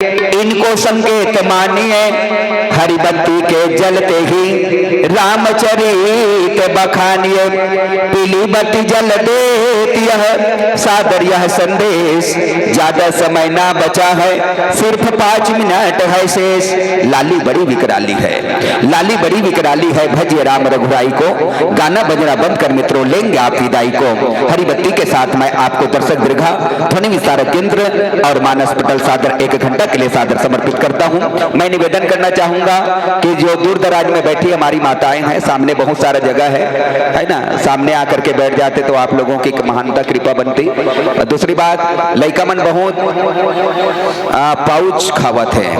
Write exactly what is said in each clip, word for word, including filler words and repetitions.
इनको संकेत मानिए, हरी बत्ती के जलते ही रामचरित बखानिए। पीली बत्ती जल देती है, सादर यह संदेश, ज्यादा समय ना बचा है, सिर्फ पाँच मिनट है शेष। लाली बड़ी विकराली है, लाली बड़ी विकराली है, भजिए राम रघुराई को। गाना बजना बंद कर मित्रों, लेंगे आप विदाई को। हरी बत्ती के साथ मैं आपको दर्शक दीर्घा, ध्वनि विस्तारक यंत्र और मानस पटल सादर एक घंटा के लिए सादर समर्पित करता हूँ। मैं निवेदन करना चाहूंगा कि जो दूर दराज में बैठी हमारी माताएं हैं, सामने बहुत सारा जगह है, है ना, सामने आकर के बैठ जाते तो आप लोगों की एक महानता कृपा बनती। और दूसरी बात, लइका मन बहुत, आ, पाउच खावत है।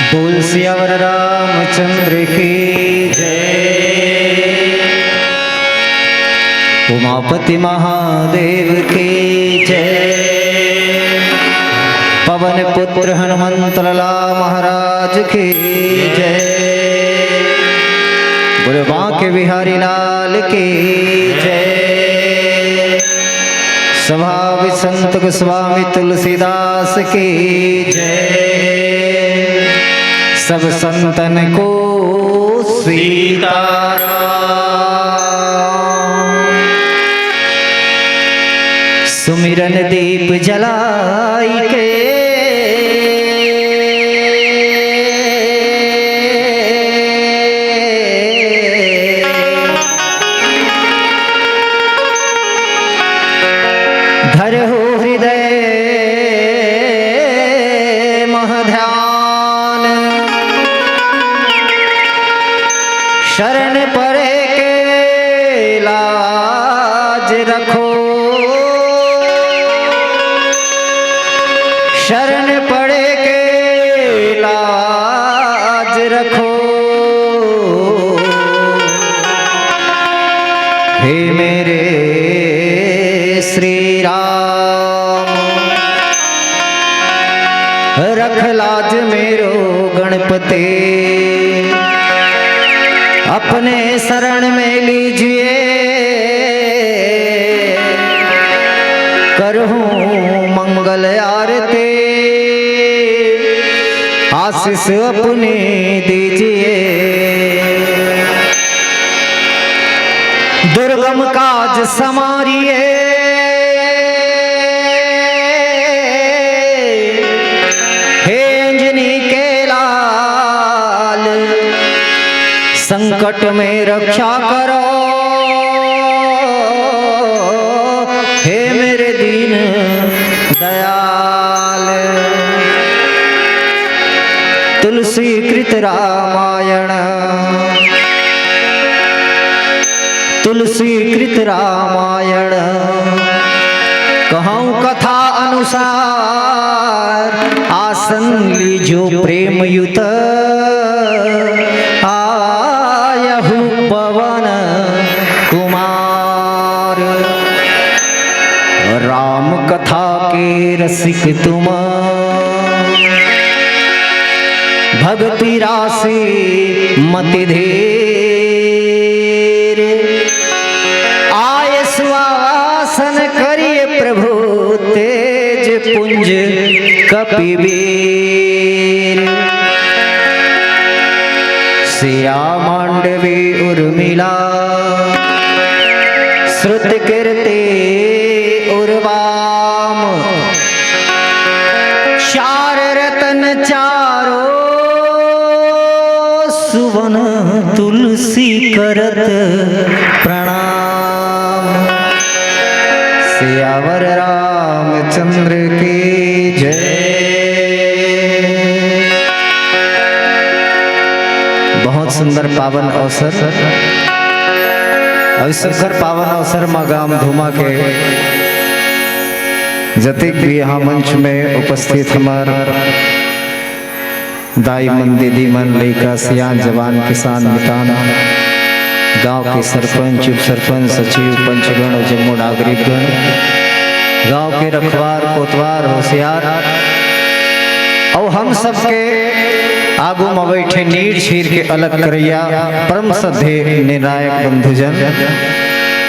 बोल सियावर रामचंद्र की जय। उमापति महादेव की जय। पवन पुत्र हनुमंत लाला महाराज की जय। बोले बांके बिहारी लाल की जय। सभावि संत गोस्वामी तुलसीदास की जय। सब संतन को सीताराम। सुमिरन दीप जलाई के धरहु हृदय मह ध्यान। शरण पड़े के लाज रखो। शरण पड़े के लाज रखो। हे मेरे श्री राम, रख लाज मेरो गणपति, अपने शरण में लीजिए, करहूँ मंगल आरती, आशीष अपनी दीजिए। दुर्गम काज समारिए, हे अंजनी के लाल, संकट में रक्षा करो, हे मेरे दीन दयाल। तुलसी कृत रामायण, तुलसी कृत रामायण, कहूँ कथा अनुसार, आसन लीजो प्रेम युत, आयहु पवन कुमार। राम कथा के रसिक तुम, भक्ति राशि मति धीर। आय सुआसन करिए प्रभु, तेज पुंज कपिवीर। सिया मांडवी उर्मिला, श्रुति कीर्ति उर्वाम, चार रतन चारो सुवन, तुलसी करत प्रणाम। सियावर रामचंद्र की जय। बहुत सुंदर पावन अवसर, अउ सुघर पावन अवसर म गाम धुमा के जतेक भी यहाँ मंच में उपस्थित हमर दाई मन, दीदी मन, लइका, सियान, जवान, किसान, मितान, गांव के सरपंच, उप सरपंच, सचिव, पंचगण अउ जम्मो नागरिकगण, गांव के रखवार, कोतवार, होशियार, अउ हम सबके आगू म बइठे नीर छीर के अलग करइया परम श्रद्धेय निर्णायक बंधुजन,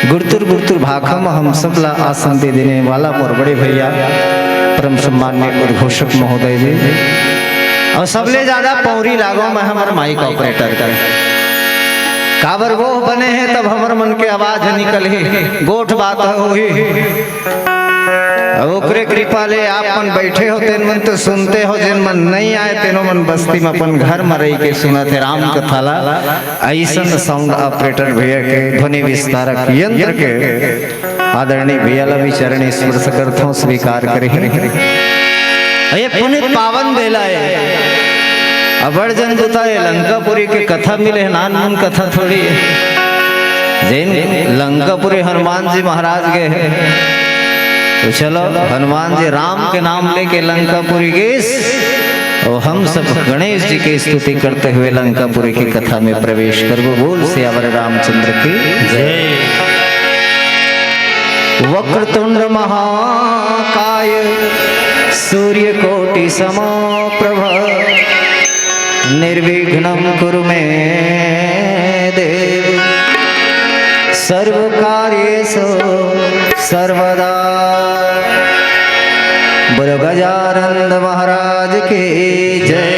गुरतुर गुरतुर भाखा म हम सब ला आसन दे देने वाला मोर बड़े भैया परम सम्मान्य उद्घोषक महोदय जी, अउ सबले ज्यादा पौरी लागो मैं हमर माइक ऑपरेटर के। काबर वो बने हे तब हमर मन के आवाज निकलही, गोठ बात होही। अउ ओकरे कृपा ले आप मन बइठे हो, तेन मन तो सुनते हो, जेन मन नइ आय, तेनो मन बस्ती म अपन घर म रहि के सुनत हे राम कथा ला। अइसन साउंड ऑपरेटर भैया के, ध्वनि विस्तारक यंत्र के आदरणीय भैया ला भी चरण स्पर्श करथों, स्वीकार करही। ये पुनीत पावन बेला हे, अबड़ जन बुता हे, लंकापुरी के कथा मिले हे, नानमुन कथा थोड़ी हे। जेन लंकापुरी हनुमान जी महाराज गे हे, तो चलो हनुमान जी राम के नाम लेके लंकापुरी गेस, अउ हम सब गणेश जी के स्तुति करते हुए लंकापुरी की कथा में प्रवेश करबो। बोल सियावर रामचंद्र की जय। वक्रतुंड महाकाय सूर्यकोटि समप्रभ, निर्विघ्नं कुरु मे देव सर्वकार्येषु सर्वदा। बोलो गजानंद महाराज की जय।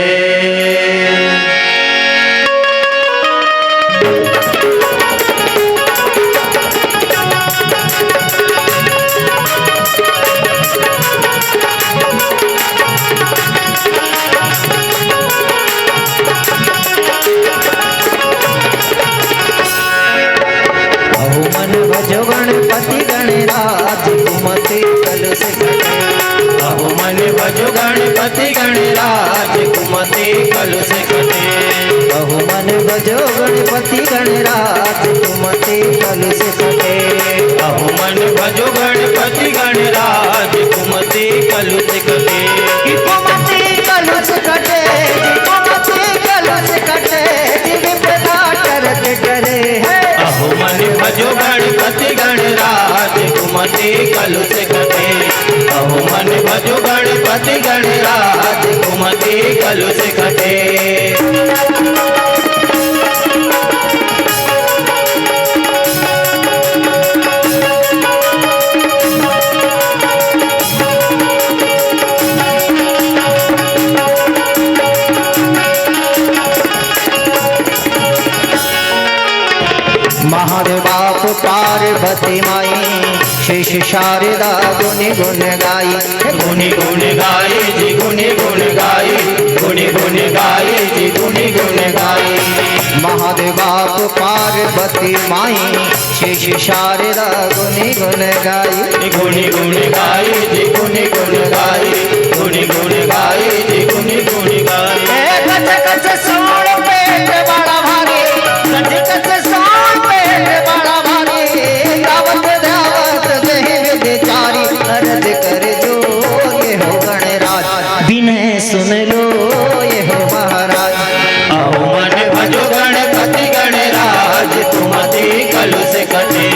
अहु मन भजो गणपति गणराज कुमति कलुष घटे। अहु मन भजो गणपति गणराज कुमति कलुष घटे। अहु मन भजो गणपति गणराज कुमति कलुष घटे। अहु मन भजो गणपति गणराज कुमति कलुष घटे। कि कुमति कलुष घटे, कि कुमति कलुष घटे, कि विपदा टरत टरे हे। अहु मन भजो गणपति कुमति कलुष कटे। अहो मन भजो गणपति गणराज, कुमति कलुष कटे। महादेव बाप पार्वती माई, शेष शारदा गुनि गुण गाई। गुनि गुण गाई जी, गुनि गुण गाई, गुनि गुण गाई जी, गुनि गुण गाई। महादेव बाप पार्वती माई, शेष शारदा गुनि गुण गाई। गुनि गुण गाई जी, गुनि गुण गाई, गुनि गुण गाई जी, गुनि गुण गाई। ए कच कच सोण पेट बड़ा भारी, कच कच सोण पेट बड़ा भारी, गावत गावत देहि विधि चारी, अरज कर जोर ये हो गणराज, विनय सुन लो ये हो महाराज। अहो मन भजो गणपति गणराज, कुमति कलुष कटे।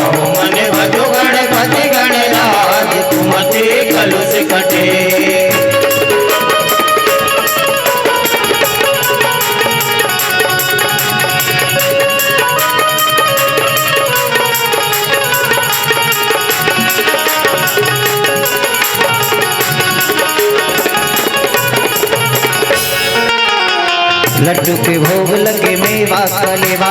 अहो मन भजो गणपति गणराज, कुमति कलुष कटे। लड्डू के भोग लगे मेवा कलेवा,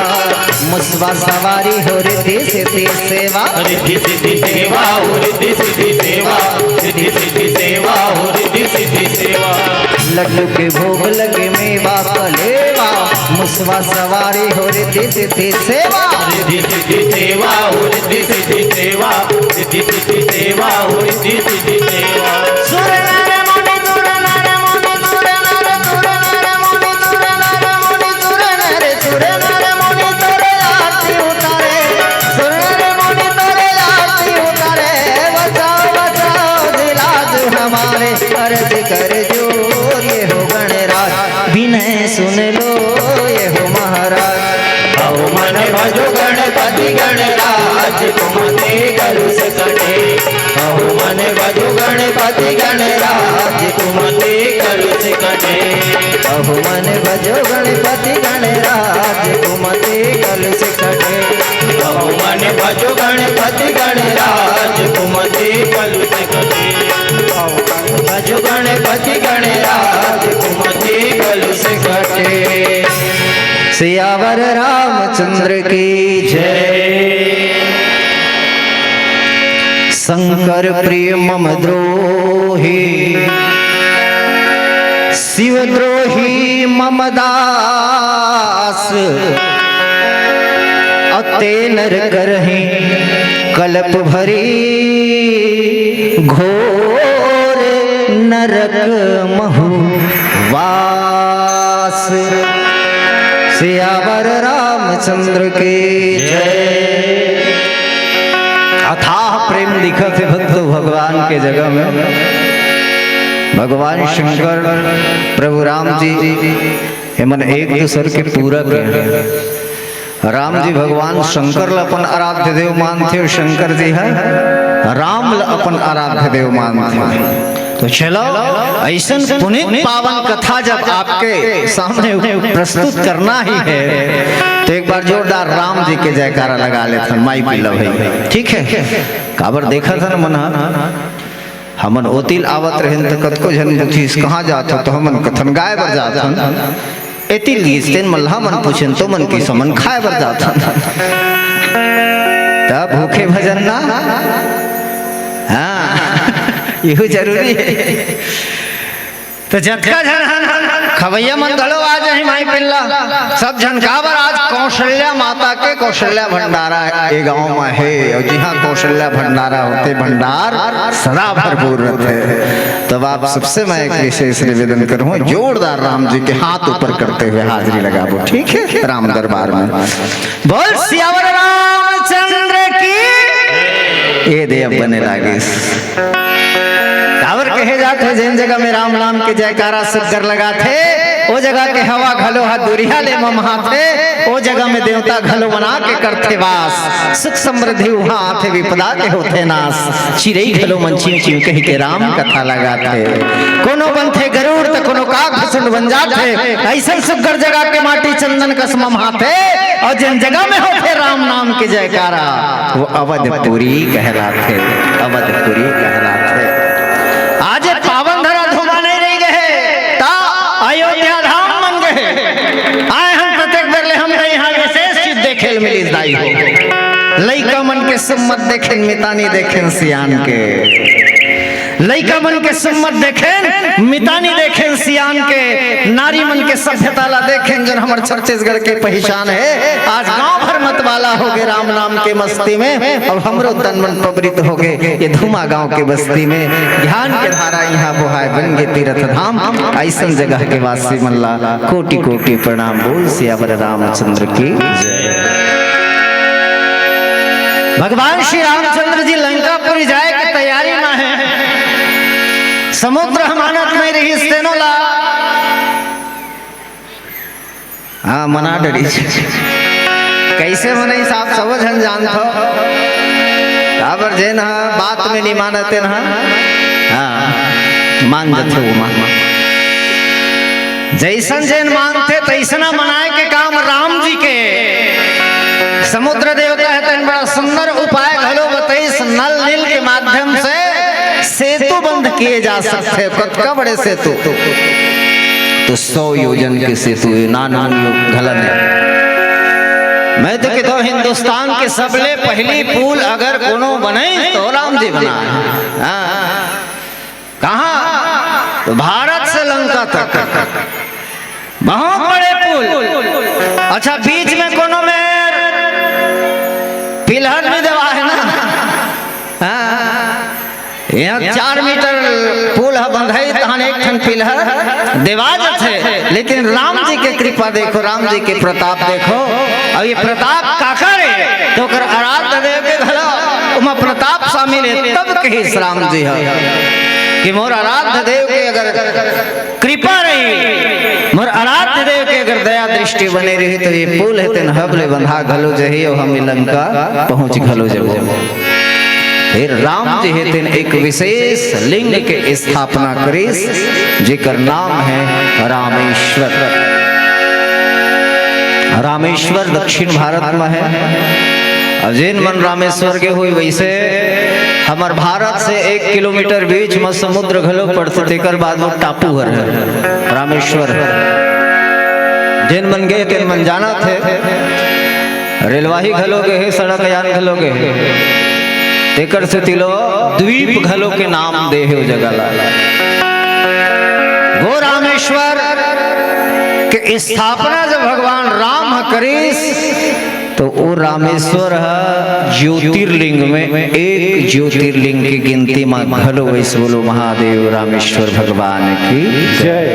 मुसवा सवारी हो रिद्धि सिद्धि सेवा। रिद्धि सिद्धि सेवा हो, रिद्धि सिद्धि सेवा, रिद्धि सिद्धि सेवा हो, रिद्धि सिद्धि सेवा। लड्डू के भोग लगे मेवा कलेवा, मुसवा सवारी हो रिद्धि सिद्धि सेवा। रिद्धि सिद्धि सेवा हो, रिद्धि सिद्धि सेवा, रिद्धि सिद्धि सेवा हो, रिद्धि सिद्धि सेवा। सुर नर मुनि सुर नर मुनि सुर नर सुर नर मुनि सुर नर मुनि सुर नर सुर नर मुनि तोरे आरती उतारे। सुर नर मुनि तोरे आरती उतारे। बचाओ बचाओ जी लाज हमारे, अरज कर जोर ये हो गणराज, विनय सुन लो ये हो महाराज। अहो मन भजो गणपति गणराज, कुमति कलुष कटे। अहो मन भजो गणपति गणराज, कुमति कलुष कटे। अहो मन भजो गणपति गणराज, कुमति कलुष कटे। अहो मन भजो गणपति गणराज, कुमति कलुष कटे। अहो मन भजो गणपति गणराज, कुमति कलुष कटे। सियावर रामचंद्र की जय। शंकर प्रिय मम द्रोही, शिव द्रोही मम दास। अते नर करही कलप भरी, घोर नरक महु वास। सियावर रामचंद्र की जय। अथाह प्रेम दिखत हे भक्तो भगवान के जगह में। भगवान शंकर, प्रभु राम जी, एमन एक दूसर के पूरक हे। राम जी भगवान शंकर ल अपन आराध्य देव मानथे अउ शंकर जी ह राम ल अपन आराध्य देव मानथे। तो चलो, अइसन पुनीत पावन कथा जब आपके सामने प्रस्तुत करना ही है, तो एक बार जोरदार राम जी के जयकारा लगा लेथन, माई पिल्ला भई। ठीक है, काबर देखत हन मन ह, हमन ओतिल आवत रहेन त कतको झन पूछिस, "कहाँ जात हो?" तो हमन कथन, "गाय बर जात हन।" एतिल गिस तेन मल्हा मन पूछेन तो मन किस, "हमन खाय बर जात हन।" त भूखे भजन ना, हाँ, इहू जरूरी हे। तो जतका झन हन, खवैया मन घलो आ जाही माई पिल्ला। सब झन काबर आज कौशल्या माता के कौशल्या भंडारा ए गांव म हे, अउ जिहां कौशल्या भंडारा होथे, भंडार सदा भरपूर रथे। तब आप सबसे मैं एक विशेष निवेदन करूं, जोरदार राम जी के हाथ ऊपर करते हुए हाजिरी लगाबो, ठीक है, राम दरबार में। बोल सियावर रामचंद्र की। ए दे अब बने लागिस। काबर कहे जात हे, जेन जगह में राम नाम के जयकारा सुग्घर लगाथे, ओ जगह के हवा घलो ह दुरिहा ले ममहाथे, ओ जगह में देवता घलो मन आके करथे वास। सुख समृद्धि उहाँ आथे, विपदा के होथे नास। चिरई घलो मन चिंव चिंव कहि के राम कथा लगाथे। कोनो बनथे गरुड़ त कोनो काग भसुंड बन जाथे। अइसन सुग्घर जगह के माटी चंदन कस ममहाथे, अउ जेन जगह में होथे राम नाम के जयकारा, वो अवधपुरी कहलाथे, अवधपुरी कहलाथे। आज पावन धरा धुमा नहीं रहि गे हे, त अयोध्या धाम बन गे हे। आए हन प्रत्येक बेर ले हमला इहाँ विशेष चीज देखे ल मिलिस दाई हो। लइका मन के सुम्मत देखेन, मितानी देखेन सियान के। लइका मन के सुम्मत देखेन, मितानी देखेन सियान के, नारी मन के सभ्यता ला देखेन, जोन हमर छत्तीसगढ़ के पहिचान हे। आज गांव भर मतवाला होगे राम नाम के मस्ती में, अब हमरो तन मन पवित्र होगे ये धुमा गांव के बस्ती में। ज्ञान के धारा इहाँ बोहाय, बन गे तीरथ धाम, अइसन जगह के वासी मन ला कोटि कोटि प्रणाम। बोल सियावर रामचंद्र की जय। भगवान श्री रामचंद्र जी लंकापुरी जाए के तैयारी में हे। समुद्र ह मानत नहीं रहिस तेनो ला। हाँ, मना डरिस। कइसे मनई साहब, सबो झन जानथो। काबर जेन ह बात में नहीं मानत तेन ह, हाँ, मान जथे वो मान। जइसन जेन मानथे तइसना मनाए के काम राम जी के। समुद्र देवता हे तेन बड़ा सुंदर उपाय घलो बतइस, नल नील के माध्यम से सेतु बंध किए जा सकथे। कतका बड़े सेतु, तो सौ योजन के सेतु, ये नान नान यो घलन हे। मैं तो कहता हूँ, हिंदुस्तान के सबले पहली पुल अगर कोनो बने तो राम जी बनाए। हाँ। कहाँ? तो भारत से लंका तक बहुत बड़े पुल। अच्छा, बीच में कोनो में पिलहर नहीं देवा हे ना? हाँ। यहाँ चार मीटर पुल ह बंधाही, तहन एक ठन पिलहर देवा जथे। लेकिन राम जी के कृपा देखो, राम जी के प्रताप देखो। अब ये प्रताप काकर हे, तो ओकर आराध्य देव के घलो ओमा प्रताप शामिल हे। तब कहिस राम जी ह कि मोर आराध्य देव के अगर कृपा रही, मोर आराध्य देव के अगर दया दृष्टि बने रही, तो ये पुल हे तेन हब ले बंधा घलो जही, अउ हम लंका पहुंच घलो जबो। फिर राम जी हे तेन एक विशेष लिंग के स्थापना करिस, जेकर नाम हे रामेश्वर। रामेश्वर दक्षिण भारत में हे। अब जेन मन रामेश्वर गे होही, वइसे हमर भारत से एक किलोमीटर बीच में समुद्र घलो पड़थे, तेकर बाद वो टापू हर हे, रामेश्वर। जेन मन गे, तेन मन जानत हे। रेलवाही घलो गे हे, सड़क यान घलो गे हे। तेकर सेती लो द्वीप घलो के नाम दे हे ओ जगह ला। वो रामेश्वर के स्थापना जब भगवान राम ह करिस, तो ओ रामेश्वर ह ज्योतिर्लिंग में एक ज्योतिर्लिंग के गिनती म घलो वइसे बोलो, महादेव रामेश्वर भगवान की जय।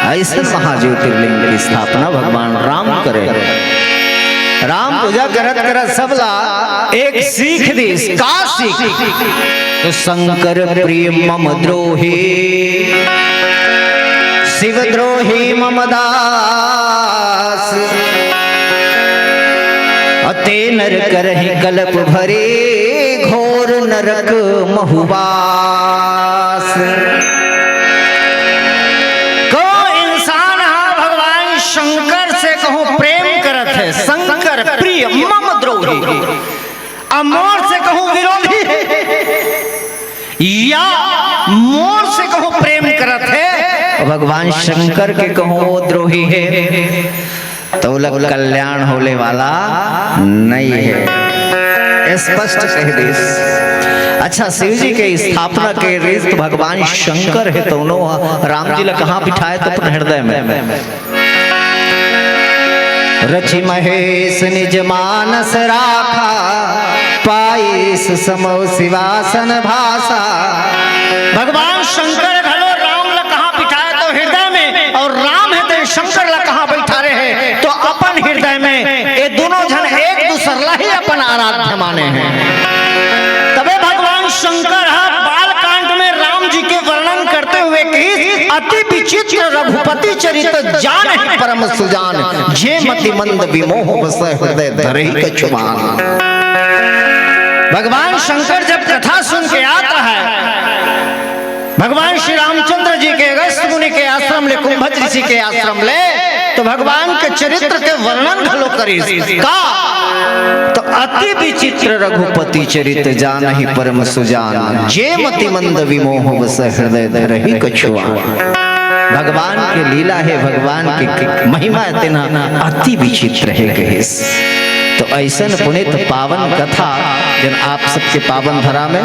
अइसन महाज्योतिर्लिंग की स्थापना भगवान राम करे। राम पूजा करत करत सबला एक सीख दिस। का सीख? तो शंकर प्रिय मम द्रोही, शिव द्रोही मम दास। अते नर करहि कलप भरे, घोर नरक महुवास। को इंसान हा भगवान शंकर से कहूँ प्रेम करत हे, शंकर प्रिय मम द्रोही, अब मोर से कहूँ विरोधी हे, या मोर से कहूँ प्रेम करत हे, भगवान शंकर के कहूँ वो द्रोही हे, तो ओला कल्याण होले वाला नहीं हे, स्पष्ट कह दिस। अच्छा, शिव जी के स्थापना के रीत भगवान शंकर हे, तो उन्हों राम जी ला कहाँ बिठाए? तो अपन हृदय में। रचि महेश निज मानस राखा, पाइस समौ सिवासन भाषा। भगवान शंकर घलो राम ला कहाँ बिठाए? तो हृदय में। अउ राम हे तेन शंकर ला कहाँ बैठारे हे? तो अपन हृदय में। ये दोनों झन एक दूसर ला ही अपन आराध्य माने हे। तबे भगवान शंकर ह बाल कांड में राम जी के वर्णन करते हुए कहिस, अति विचित्र रघुपति चरित, जानहि परम सुजान, जे मति मंद विमोह बस हृदय धरहि कछुआन। भगवान शंकर जब कथा सुन के आता है, भगवान श्री रामचंद्र जी के अगस्त मुनि के आश्रम ले, कुंभज ऋषि के आश्रम ले, तो भगवान के चरित्र के वर्णन घलो करिस। का? तो अति विचित्र रघुपति चरित, जानहि परम सुजान, जे मति मंद विमोह बस हृदय धरहि कछुआन। भगवान के लीला हे, भगवान के, के महिमा हे, तेन ह अति विचित्र हे कहिस। तो अइसन पुनीत पावन कथा जेन आप सबके पावन धरा में।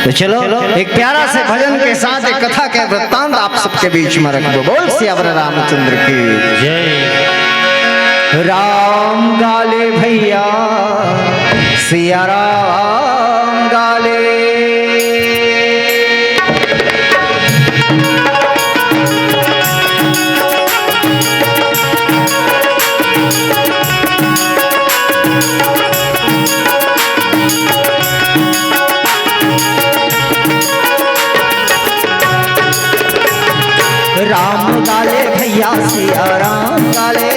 तो चलो, एक प्यारा से भजन के साथ एक कथा के वृत्तांत आप सबके बीच में रखबो। बोल सियावर रामचंद्र की जय। राम गाले भैया, सिया राम गाले। राम गाले भैया, सिया राम गाले।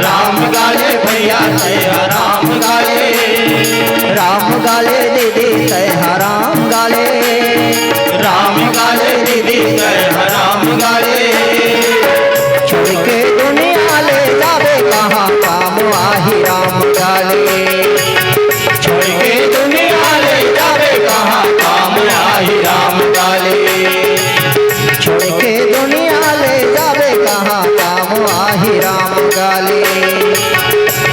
राम गाले भैया, सिया राम गाले। राम गाले दीदी, सिया राम गाले। राम गाले दीदी, सिया राम गाले। छोड़ के दुनिया ले जाबे कहाँ, काम आही राम गाले। छोड़ के दुनिया ले जाबे कहाँ, काम आही राम गाले। छोड़ के दुनिया ले जाबे कहाँ, काम आही राम गाले।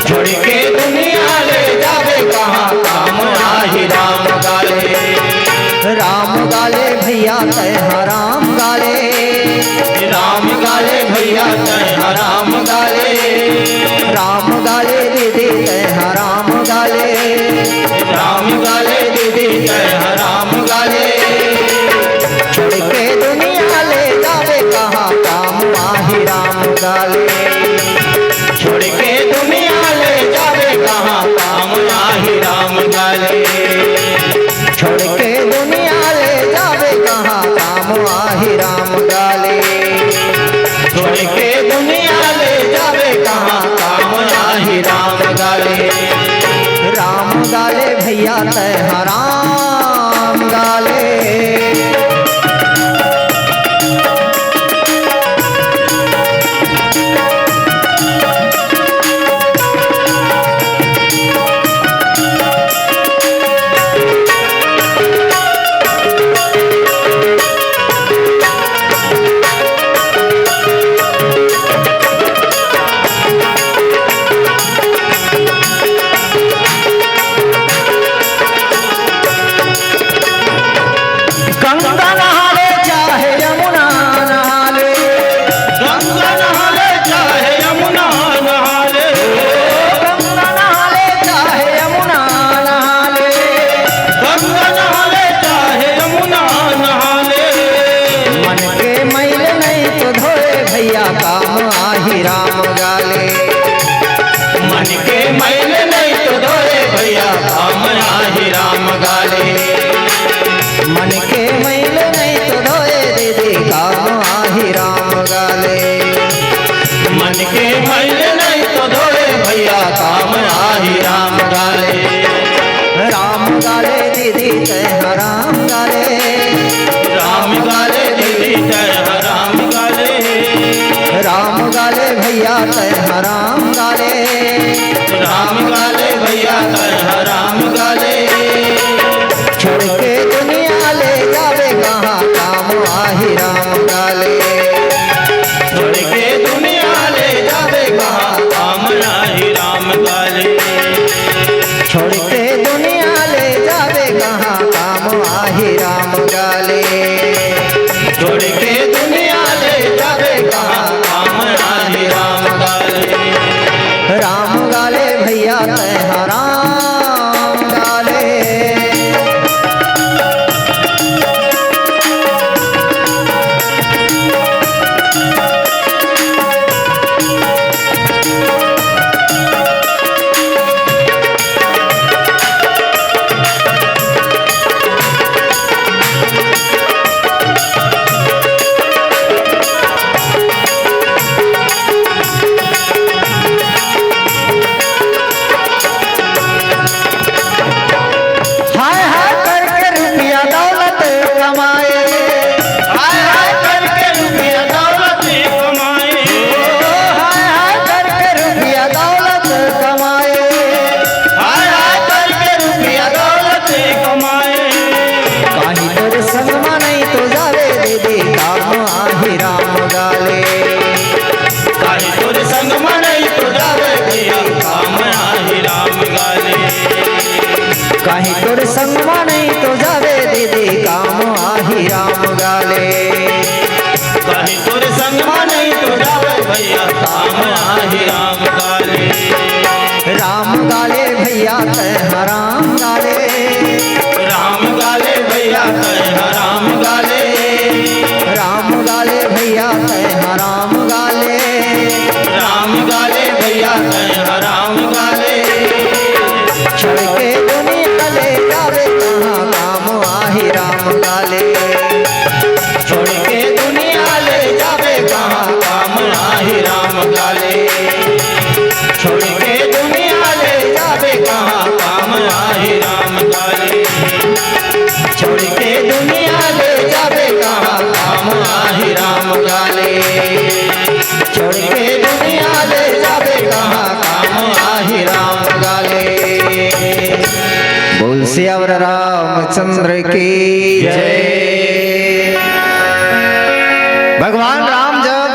छोड़ के दुनिया ले जाबे कहाँ, काम आही राम गाले। राम गाले भैया, सिया राम गाले। राम गाले भैया, सिया राम गाले। राम गाले दीदी, सिया राम गाले। राम गाले दीदी, सिया राम गाले। छोड़ के दुनिया ले जाबे कहाँ, काम आही राम गाले। छोड़ के दुनिया ले जाबे कहाँ, काम आही राम गाले। छोड़ के दुनिया ले जाबे कहाँ, काम आही राम गाले। छोड़ के दुनिया ले जाबे कहाँ, काम आही राम गाले। राम गाले भैया, सिया राम गाले। गंगा नहा ले चाहे यमुना नहा ले। गंगा नहा ले चाहे यमुना नहा ले। गंगा नहा ले चाहे यमुना नहा ले। गंगा नहा ले चाहे यमुना नहा ले। मन के मैल नहीं तो धोए भैया, काम आही राम गाले। मन के मैल नहीं तो धोए भैया, काम आही राम गाले। मन के मैल नहीं तो धोए दीदी, काम आही राम गाले। मन के मैल नहीं तो धोए भैया, काम आही राम गाले। राम गाले दीदी, सिया राम गाले। राम गाले दीदी, सिया राम गाले। राम गाले भैया, सिया राम गाले। राम गाले भैया, सिया राम गाले। छोड़ के दुनिया ले जाबे कहाँ, काम आही राम गाले। छोड़ के दुनिया ले जाबे कहाँ, काम आही राम गाले। छोड़ के दुनिया ले जाबे कहाँ, काम आही राम गाले। छोड़ के दुनिया ले जाबे कहाँ, काम आही राम गाले। राम गाले भैया, सिया राम गाले। कहीं तोर संग मा नहीं तो जावे दीदी, काम आही राम गाले। कहीं तोर संग मा नहीं तो जावे भैया, काम आही राम गाले। राम गाले भैया तै हा राम गाले। राम गाले भैया तै हा राम गाले। राम गाले भैया तै हा राम गाले। राम गाले भैया तै हा राम गाले। छोड़ के दुनिया ले जावे कहाँ, काम आही राम गाले। छोड़ के दुनिया ले जावे कहाँ, काम आही राम गाले। छोड़ के दुनिया ले जावे कहाँ, काम आही राम गाले। छोड़ के दुनिया ले जावे कहाँ, काम आही राम गाले। छोड़ के दुनिया ले जावे कहाँ, काम आही राम गाले। बोल सियावर रामचंद्र की जय। भगवान राम जब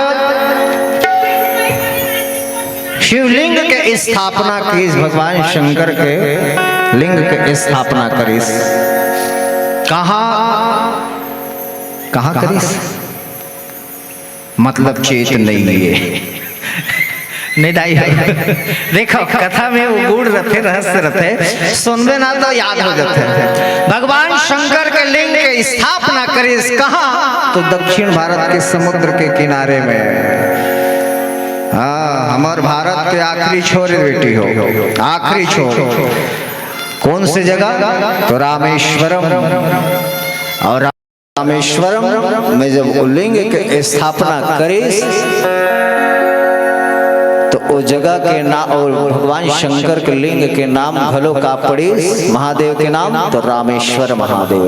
शिवलिंग के स्थापना करिस, भगवान शंकर के लिंग के स्थापना करिस, कहाँ, कहाँ करिस? मतलब चेत नहीं है। नहीं दाई हो। देखो, कथा में वो गूढ़ रथे, रहस्य रथे, सुनबे ना तो याद हो जाथे। भगवान शंकर के लिंग के स्थापना करिस कहाँ? तो दक्षिण भारत के समुद्र के किनारे में। हाँ, हमार भारत के आखिरी छोर बेटी हो, आखिरी छोर। कौन से जगह? तो रामेश्वरम। और रामेश्वरम में जब वो लिंग के स्थापना करिस, तो वो जगह के ना-, और भगवान शंकर के लिंग के नाम घलो का पड़िस, महादेव के नाम तो रामेश्वर महादेव।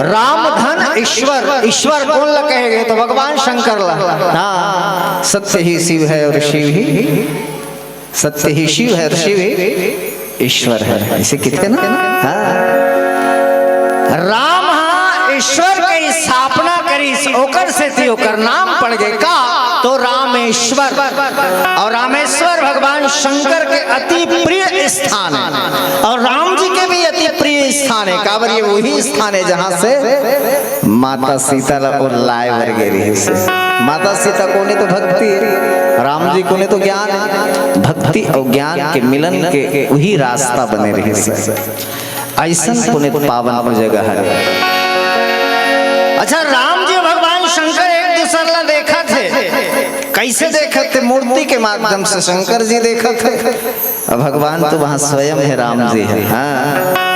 राम धन ईश्वर, ईश्वर कौन ला कहे गए? तो भगवान शंकर ला। हाँ, सत्य ही शिव है और शिव ही सत्य ही शिव है और शिव ही ईश्वर है, ऐसे किथे ना? हाँ। राम हा ईश्वर के स्थापना करिस, ओकर सेती ओकर नाम पड़ गए का, तो रामेश्वर। और रामेश्वर भगवान शंकर के अति प्रिय स्थान है और राम जी के भी अति प्रिय स्थान है। काबर ये वही स्थान है जहाँ से माता सीता ला ओ लाए बर गे रहिस हे। माता सीता कोने तो भक्ति, राम जी कोने तो ज्ञान। भक्ति और ज्ञान के मिलन के वही रास्ता बने रहिस हे। अइसन पुनित पावन जगह हरे। अच्छा, राम जी भगवान शंकर एक दूसर ला देखत हे। कैसे देखत हे? मूर्ति के माध्यम से शंकर जी देखत हे। अब भगवान तो वहाँ स्वयं है, राम जी है। हाँ।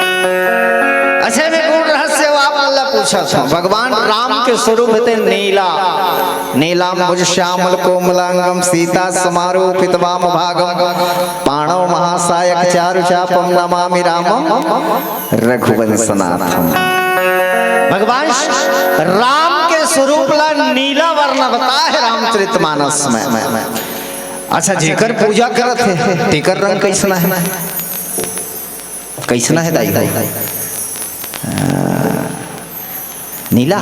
अच्छा, मैं गूढ़ रहस्य वो आप मन ला पूछत हूँ। भगवान राम के स्वरूप हे नीला, नीलाम्बुज श्यामल कोमलांगम सीता समारूपित वाम भागम पाणौ महासायक चारु चापम नमामि रामम रघुवंशनाथम। भगवान राम के स्वरूप ला नीला वर्ण बताए हे रामचरित मानस में। अच्छा, जेकर पूजा करत हे, तेकर रंग कइसना हे? कइसना हे दाई? आ, नीला।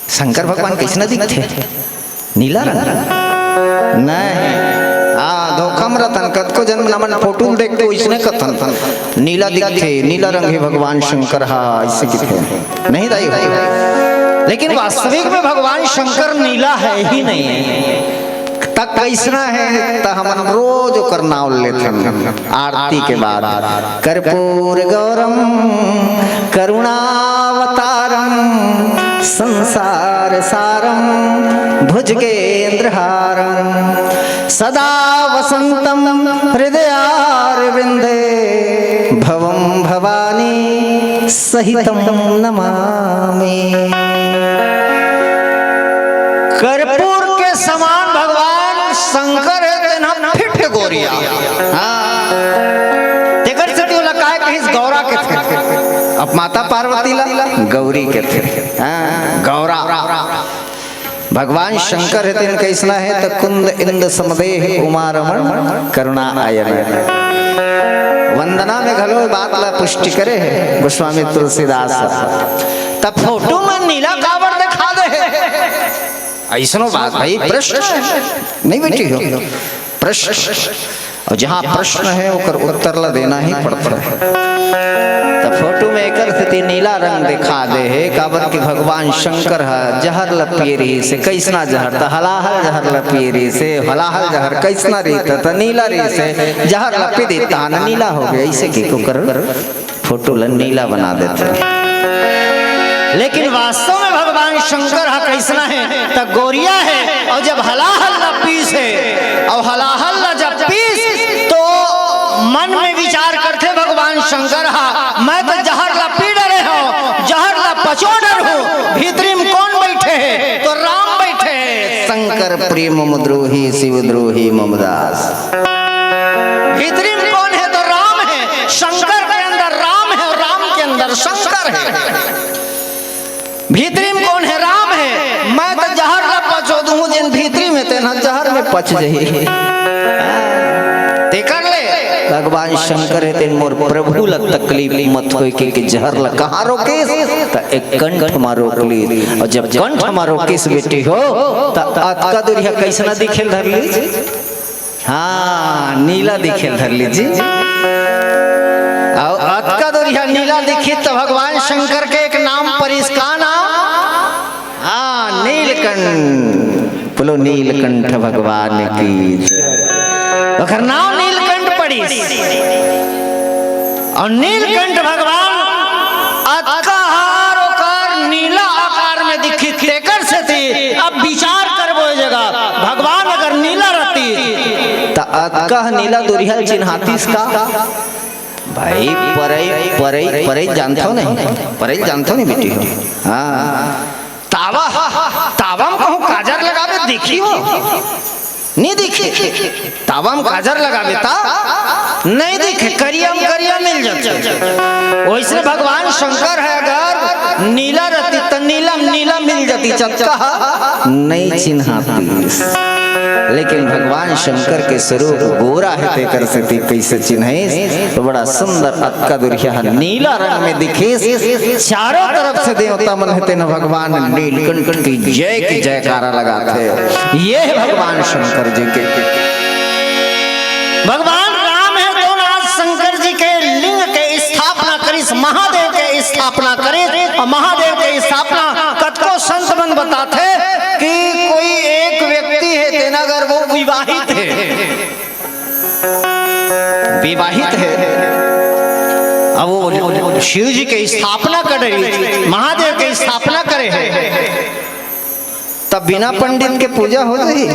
शंकर भगवान कइसना दिखथे? नीला रंग। नहीं। हाँ, धोखा म रतन, कतको जन हमन फोटो ल देख के वइसने कथन। नीला दिखथे, नीला रंग हे भगवान शंकर हा, अइसे किथे। नहीं दाई हो। लेकिन वास्तविक में भगवान शंकर नीला है ही नहीं। त कइसना हे, त हमन रोज ओकर नाव लेथन आरती के बाद। कर्पूर गौरम करुणावतारम संसार सारम भुजगेंद्र हारम सदा वसंतम हृदयारविंदे भवम भवानी सहितम नमामि। कर्पूर के समान भगवान शंकर हे, तेन ह फिट गोरिया। हाँ। तेकर सेती ओला काय कहिस, गौरा कथे। अब माता पार्वती ला गौरी कथे। हाँ, गौरा। भगवान शंकर हे तेन कइसना हे, त कुंद इंद समदेह उमा रमण करुणा आयन। वंदना में घलो बात ला पुष्टि करे हे गोस्वामी तुलसीदास। त फोटो में नीला काबर देखा दे हे? अइसनो बात भाई, प्रश्न हे, नहीं बेटी हो। प्रश्न। अउ जहाँ प्रश्न हे, ओकर उत्तर ला देना ही पड़थे। त फोटो में एकर सेती नीला रंग दिखा दे हे, काबर कि भगवान शंकर ह जहर ला पिए रहिस हे। कइसना जहर? त हलाहल जहर ला पिए रहिस हे। हलाहल जहर कइसना रहिस? त नीला रहिस हे। जहर ला पी दिस त नीला हो गे, अइसे के ओकर फोटो ला नीला बना देथे। लेकिन वास्तव में भगवान शंकर ह कइसना हे? त गोरिया हे। अउ जब हलाहल ला पीस हे, अउ हलाहल ला जब पीस, तो मन में विचार करथे भगवान शंकर ह, "मैं तो जहर ला पी डरे हूँ, जहर ला पचो डर हूँ, भीतरी में कौन बैठे हे?" तो राम बैठे हे। "शंकर प्रिय मम द्रोही, शिव द्रोही मम दास।" भीतरी में कौन हे? तो राम हे। शंकर के अंदर राम हे अउ राम के अंदर शंकर हे। भीतरी में कौन हे? राम हे। "मैं तो जहर ला पचो दूहूं, जेन भीतरी में तेन ह जहर में पच जही।" तेकर ले भगवान शंकर हे, तेन मोर प्रभु ला तकलीफ मत होय के, के जहर ला कहाँ रोकिस? त एक कंठ मा रोक लीस। अउ जब कंठ मा रोकिस बेटी हो, त अतका दूरिहा कइसना दिखे ल धर लीस? हाँ, नीला दिखे ल धर लीस जी। अउ अतका दूरिहा नीला दिखिस त भगवान शंकर के एक नाम परिस, का नाम? हाँ, नीलकंठ। बोलो नीलकंठ भगवान की जय। ओकर नाम नीलकंठ पड़िस। अउ नीलकंठ भगवान अतका हार ओकर नीला आकार में दिखिस, तेकर सेती अब विचार करबो ए जगह, भगवान अगर नीला रहतिस, त अतका ह नीला दूरिहा चिन्हातिस का? भाई, परई, परई, परई जानथव नहीं? परई जानथव नहीं बेटी हो? हाँ। तावा, तावा म कहूँ काजर लगाबे दिखही हो? नहीं दिखे। तावा म काजर लगाबे ता नहीं दिखे, करिया म करिया मिल जाथे। वइसने भगवान शंकर ह अगर नीला रहतिस त नीला म नीला मिल जातिस, अतका ह नहीं चिन्हातिस। लेकिन भगवान शंकर के स्वरूप गोरा हे, तेकर सेती कइसे चिन्हाइस? त बड़ा सुंदर अतका दूरिहा नीला रंग में दिखिस। चारों तरफ से देवता मन हे, तेन भगवान नीलकंठ की जय की जयकारा लगाथे। ये हे भगवान शंकर जी के। भगवान राम हे, तो आज शंकर जी के लिंग के स्थापना करिस, महादेव के स्थापना करिस। अउ महादेव के स्थापना कतको संत मन बताथे कि कोई एक व्यक्ति हे, तेन अगर वो विवाहित हे, विवाहित हे, अब वो शिव जी के स्थापना करे, महादेव के स्थापना करे हे, तब बिना पंडित के पूजा हो जाही?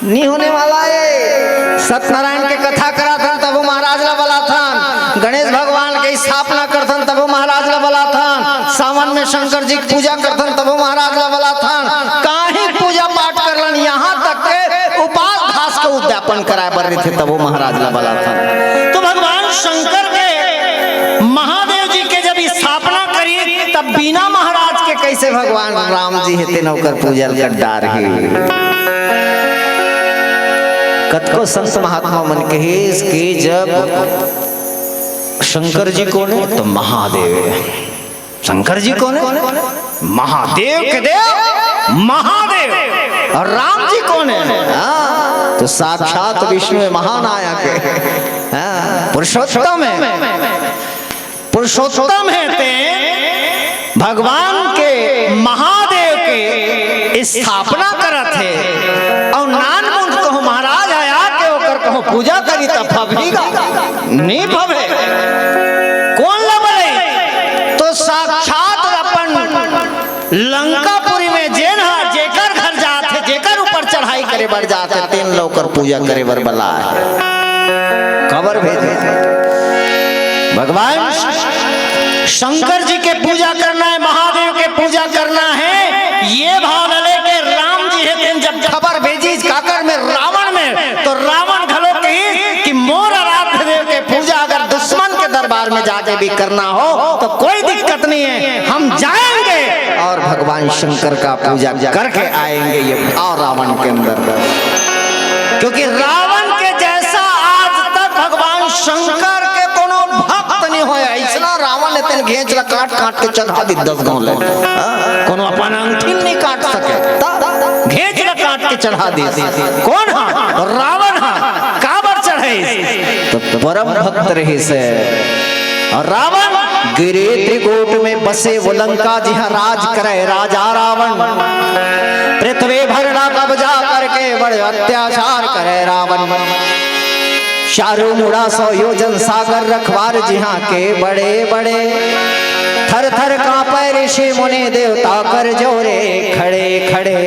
नहीं होने वाला हे। सत्यनारायण के कथा कराथन, तभो महाराज ला बलाथन। गणेश भगवान के स्थापना करथन, तभो महाराज ला बलाथन। सावन में शंकर जी के पूजा करथन, तभो महाराज ला बलाथन। काहीं पूजा पाठ करलन, यहाँ तक के उपास घास के उद्यापन कराए बर रहिथे, तभो महाराज ला बलाथन। तो भगवान शंकर के, महादेव जी के जब स्थापना करी, तब बिना महाराज के कइसे भगवान राम जी हे, तेन ओकर पूजा ल कर डारही? कतको संत महात्मा मन कहिस कि जब शंकर जी कोन हे, त महादेव हे। शंकर जी कोन हे? महादेव के देव महादेव। अउ राम जी कोन हे? हाँ, त साक्षात विष्णु हे, महानायक हे। हाँ, पुरुषोत्तम हे। पुरुषोत्तम हे, तें भगवान के, महादेव के स्थापना करत हे। अउ नानमुन कहूँ महाराज आके ओकर कहूँ पूजा करी, त फबही गा? नहीं फबे। कोन ला बलई? तो साक्षात अपन लंकापुरी में जेन ह, जेकर घर जात हे, जेकर ऊपर चढ़ाई करे बर जात हे, तेन ल ओकर पूजा करे बर बलाय। काबर भेजे? भगवान शंकर जी के पूजा करना हे, महादेव के पूजा करना हे, ये भाव ल लेके राम जी हे, तेन जब खबर भेजिस काकर में, रावण में, तो रावण घलो कहिस कि मोर आराध्य देव के पूजा अगर दुश्मन के दरबार में जाके भी करना हो तो कोई दिक्कत नहीं है, हम जाएंगे और भगवान शंकर का पूजा करके आएंगे। ये भाव रावण के अंदर, क्योंकि रावण के जैसा आज तक भगवान शंकर के कोनो भक्त नहीं होय। अइसना रावण हे, तेन घेंच ला काट काट के चघा दिस दस गांव ले। हाँ, कोनो अपन अंगठी नहीं काट सके। त घेंच ला काट के चढ़ा दिस। कोन हा? रावण हा। काबर चढ़ाइस? त परम भक्त रहिस हे। अउ रावण गिरि त्रिकूट में बसे वो लंका, जिहाँ राज करे राजा रावण। पृथ्वी भर ला कब्जा करके बड़ अत्याचार करे रावण। चारों मुड़ा सौ योजन सागर रखवार जिहाँ के बड़े बड़े। थर थर कांपे ऋषि मुनि देवता कर जोरे खड़े खड़े।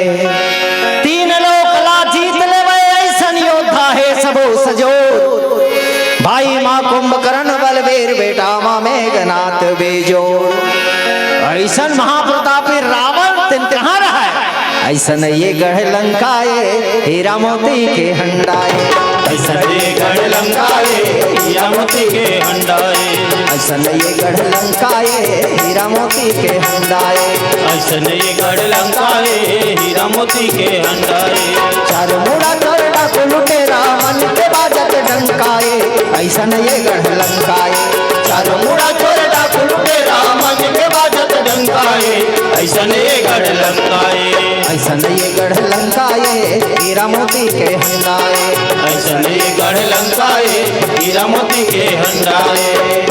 तीन लोक ला जीत लेवे अइसन योद्धा हे सबो सजोर। भाई माँ कुंभकर्ण बलवीर बेटा माँ मेघनाथ बेजोड़। अइसन महाप्रतापी रावण तेन कहाँ रहय? अइसन ये गढ़ लंका ए, हीरा मोती के हंडा ए। अइसन ये गढ़ लंका ए, हीरा मोती के हंडा ए। अइसन ये गढ़ लंका ए, हीरा मोती के हंडा ए। अइसन ये गढ़ लंका ए, हीरा मोती के हंडा ए। चारों मुड़ा चोर डाकू लुटेरा, मन के बाजत डंका ए। अइसन ये गढ़ लंका ए। चारों मुड़ा चोर डाकू लुटेरा, मन के बाजत डंका ए। अइसन ये गढ़ लंका ए। अइसन ये गढ़ लंका ए, हीरा मोती के हंडा ए। अइसन ये गढ़ लंका ए, हीरा मोती के हंडा ए।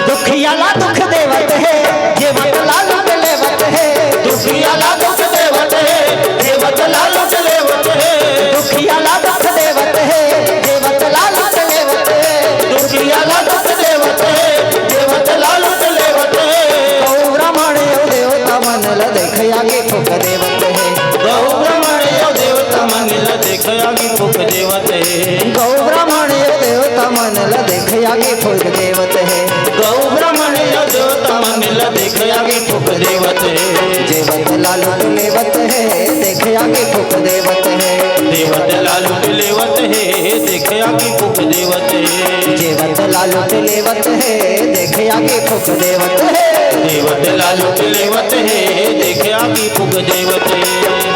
दुखिया ला दुख देवत हे, जीवत ला लूट लेवत हे। दुखिया ला दुख देवत हे, जीवत ला लूट लेवत हे। दुखिया ला दुख देवत हे, जीवत ला लूट लेवत हे। दुखिया ला दुख देवत हे, जीवत ला लूट लेवत हे। गौ ब्राह्मण अउ देवता मन ला देखे आगे फूंक देवत हे। गौ ब्राह्मण अउ देवता मन ला देखे आगे फूंक देवत हे। गौ ब्राह्मण अउ देवता मन ला देखे आगे फूंक देवत हे। गौ ब्राह्मण अउ देवता मन ला देखे आगे फूंक देवत हे। जीवत ला लूट लेवत हे, देखे आगे फूंक देवत हे। जीवत ला लूट लेवत हे, देखे आगे फूंक देवत हे। जीवत ला लूट लेवत हे, देखे आगे फूंक देवत हे। जीवत ला लूट लेवत हे, देखे आगे फूंक देवत हे।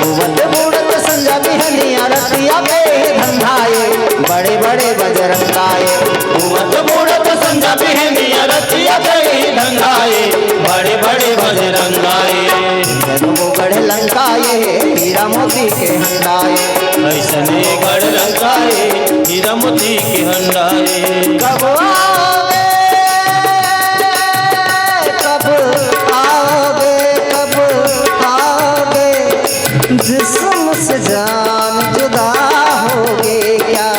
उवत बूड़त संझा बिहनिया रतिया के धंधा ए, बड़े बड़े बजरंगा ए। उवत बूड़त संझा बिहनिया रतिया के धंधा ए, बड़े बड़े बजरंगा ए। अइसन वो गढ़ लंका ए, हीरा मोती के हंडा ए। अइसन ये गढ़ लंका ए, हीरा मोती के हंडा ए। कब आओगे, कब आओगे, कब आओगे? जिस्म से जान जुदा होगे क्या,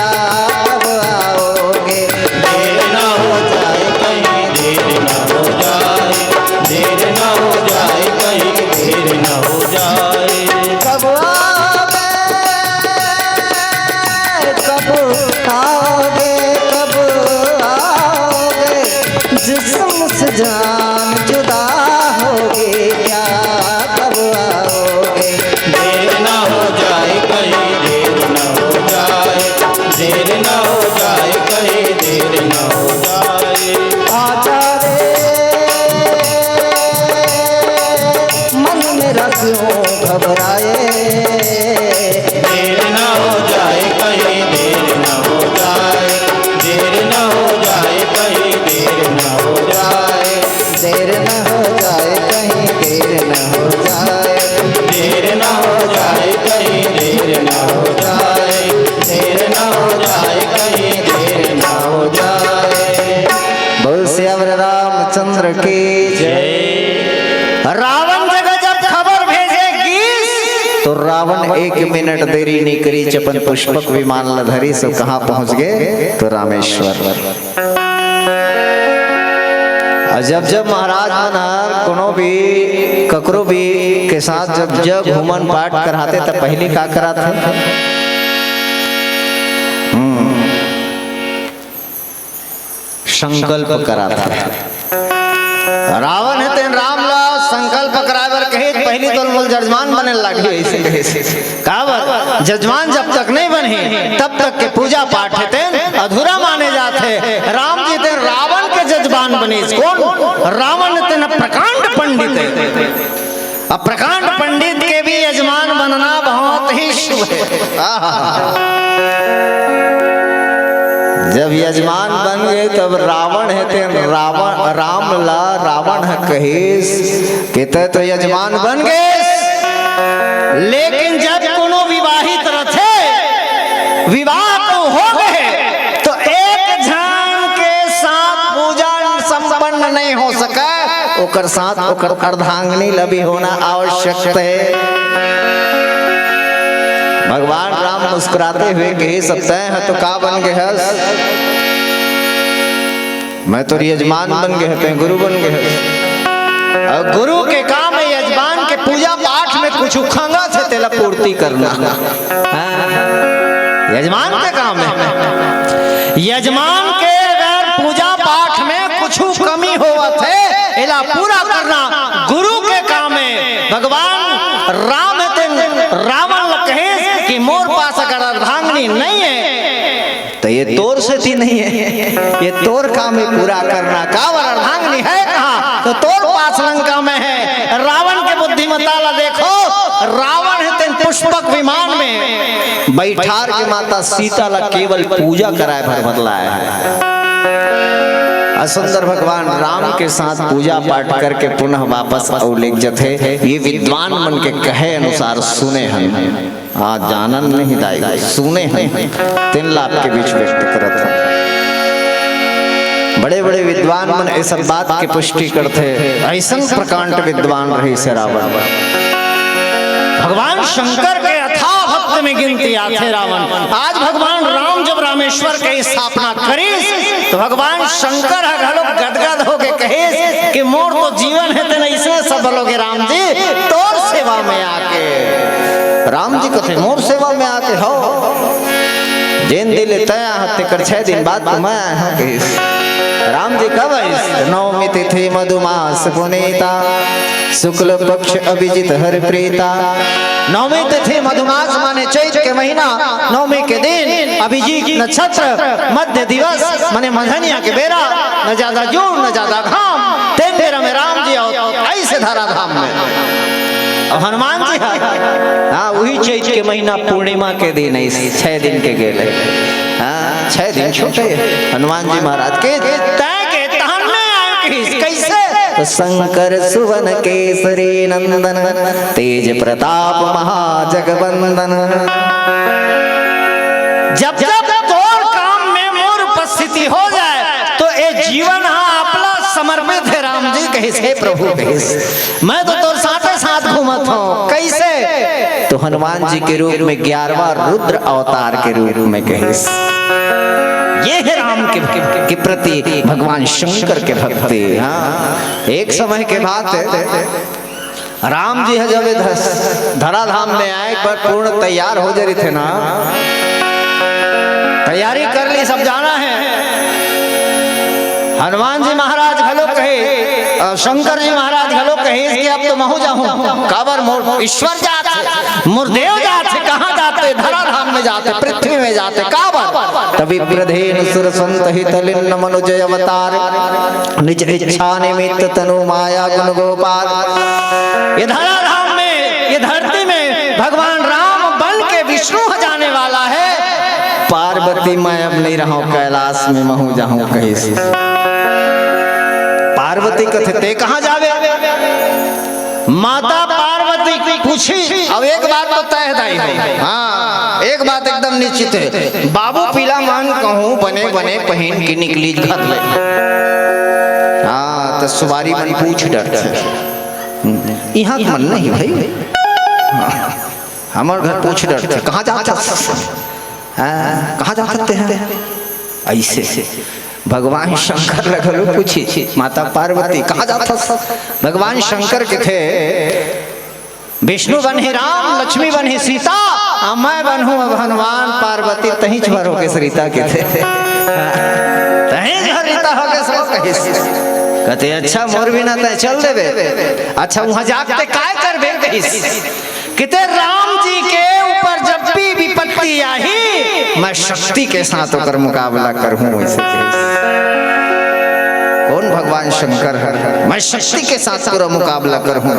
कब आओगे? देर ना हो जाए कहीं, देर ना हो जाए, देर ना हो जाए कहीं, देर ना हो जाए। कब आओगे, कब आओगे, कब आओगे? जिस्म से जान जुदा होगे क्या, कब आओगे? देर ना हो जाए कहीं, देर ना हो जाए, देर ना हो जाए कहीं, देर ना हो जाए। आजा रे, मन मेरा क्यों घबराए? देर ना हो जाए कहीं, देर ना हो जाए, देर ना हो जाए कहीं, देर ना हो जाए। देर ना हो जाए कहीं, देर ना हो जाए। देर ना हो जाए कहीं, देर ना हो जाए। देर ना हो जाए कहीं, देर ना हो जाए। बोल सियावर रामचंद्र की जय। रावण जगह जब खबर भेजे गीस, तो रावण एक मिनट देरी नइ करिस, अपन पुष्पक विमान ल धरिस अउ कहाँ पहुँच गे? तो रामेश्वर। अउ जब जब महाराज मन ह कोनो भी, ककरो भी के साथ जब जग होमन पाठ कराथे, त पहिली का कराथे? हम्म। संकल्प कराथे। रावण हे तेन राम ला संकल्प कराय बर कहे, पहिली तो मोला जजमान बने लागही, अइसे कहे। काबर? जजमान जब तक नइ बनही, तब तक के पूजा पाठ हे तेन अधूरा माने जाथे। राम जी तेन रावण के जजमान बनिस। कोन? रावण तेन प्रकांड पंडित हे। अब प्रकांड पंडित के भी यजमान बनना बहुत ही शुभ हे। जब यजमान बन गे, तब रावण हे तेन रावण, राम ला रावण ह कहिस कि तैं तो यजमान बन गेस, लेकिन जब कोनो विवाहित रथे, विवाह तो हो गे, तो एक झन के साथ पूजा संपन्न नहीं हो सके, ओकर साथ ओकर अर्धांगिनी ला भी होना आवश्यक हे। भगवान राम मुस्कुराते हुए कहिस, "तैं ह तो का बन गे हस? मैं तोर यजमान बन गे हंव, तैं गुरु बन गे हस। अउ गुरु के काम हे यजमान के पूजा पाठ में कुछ खंगत हे, तेला पूर्ति करना।" हाँ। यजमान के काम हे। यजमान के अगर पूजा पाठ में कुछ कमी होवत हे, एला पूरा करना गुरु के काम हे। भगवान राम हे तेन रावण ल कहिस कि मोर पास अगर अर्धांगिनी नहीं हे, त ये तोर सेती नहीं हे, ये तोर काम हे पूरा करना। काबर अर्धांगिनी हे कहाँ? त तोर पास लंका में हे। रावण के बुद्धिमत्ता ला देखो, रावण हे तेन पुष्पक विमान में बइठार के माता सीता ला केवल पूजा कराए भर बर लाय हे। अउ सुंदर भगवान राम के साथ पूजा पाठ करके पुनः वापस अउ लेग जथे। ये विद्वान मन के कहे अनुसार सुने हन। हाँ, जानन नहीं दाई, सुने हन, तेन ला आपके बीच व्यक्त करत हन। बड़े-बड़े विद्वान मन ए सब बात के पुष्टि करथे। अइसन प्रकांड विद्वान रहिस हे रावण। भगवान शंकर के अथाह भक्त में गिनती आथे रावण। आज भगवान राम जब रामेश्वर के स्थापना करिस, त भगवान शंकर ह घलो गदगद होके कहिस कि मोर तो जीवन हे तेन अइसने सफल होगे राम जी, तोर सेवा में आके। राम जी कथे, "मोर सेवा में आके?" "हव, जेन दिन ले तैं आए हस, तेकर छह दिन बाद तो मैं आए हंव," कहिस। राम जी कब आइस? "नवमी तिथि मधुमास पुनीता, शुक्ल पक्ष अभिजित हरि प्रीता।" नवमी तिथि मधुमास माने चैत के महीना, नवमी के दिन, अभिजीत नक्षत्र, मध्य दिवस माने मंझनिया के बेरा, न ज्यादा जूड़ न ज्यादा घाम, तेन बेरा में राम जी आवत हे अइसे धरा धाम में। अउ हनुमान जी ह, हाँ, उही चैत के महीना पूर्णिमा के दिन हे, छह दिन के गेल हे। हाँ, छह दिन छोटे हनुमान जी महाराज के। तैं के तहन में आए कहिस, कइसे? त शंकर सुवन केसरी नंदन, तेज प्रताप महाजगबंदन। जब जब तोर काम में मोर उपस्थिति हो जाए, त ए जीवन ह आप ला समर्पित हे राम जी, कहिस, हे प्रभु, कहिस, मैं तो तोर साथे साथ घूमत हंव। कइसे? त हनुमान जी के रूप में ग्यारहवाँ रुद्र अवतार के रूप में कहिस। ये हे राम के, के, के प्रति भगवान शंकर के भक्ति। हाँ, एक समय के बात हे, राम जी ह जब ए ध-, धराधाम में आए, एक बार पूर्ण तैयार हो जाए रहिथे ना, तैयारी कर ली, सब जाना हे। हनुमान जी महाराज घलो कहे, अ, शंकर जी महाराज घलो कहे कि अब तो महूं जाहूं। काबर मोर ईश्वर जात हे, मोर देव जात हे, कहाँ जात हे? धराधाम में जात हे, पृथ्वी में जात हे। काबर? तब विप्रधेनु सुर संत हित लिन्न मनुज अवतार। निज इच्छा निमित्त तनु माया गुण गोपाल। ये धराधाम में, ये धरती में भगवान राम बन के विष्णु ह जाने वाला हे। पार्वती, मैं अब नहीं रहूं, कैलाश में महूं जाहूं, कहिस। पार्वती कथे, तैं कहाँ जाबे? माता पार्वती पूछिस, अब एक बात तो तय हे दाई हो। हाँ, एक बात एकदम निश्चित हे, बाबू पीला मन कहूं बने बने पहिन के निकलिस घर ले। हाँ, त सुवारी मन पूछ डरथे, इहाँ के मन नहीं भाई। हाँ, हमर घर पूछ डरथे, कहाँ जात हस? हाँ, कहाँ जात हस तें? अइसे भगवान शंकर ल घलो पूछिस, माता पार्वती, कहाँ जात हस? भगवान शंकर कथे, विष्णु बनही राम, लक्ष्मी बनही सीता, अउ मैं बनहूं अब हनुमान, पार्वती तहींच भर होगे रीता, कथे। तहींच भर रीता होगे सो, कहिस। कथे, अच्छा, मोर बिना तैं चल देबे? अच्छा, उहाँ जाके तैं काय करबे, कहिस। कथे, राम जी के ऊपर जब भी विपत्ति आही, मैं शक्ति के साथ ओकर मुकाबला करहूं, अइसे कहिस। कोन भगवान शंकर ह, मैं शक्ति के साथ तोर मुकाबला करहूं।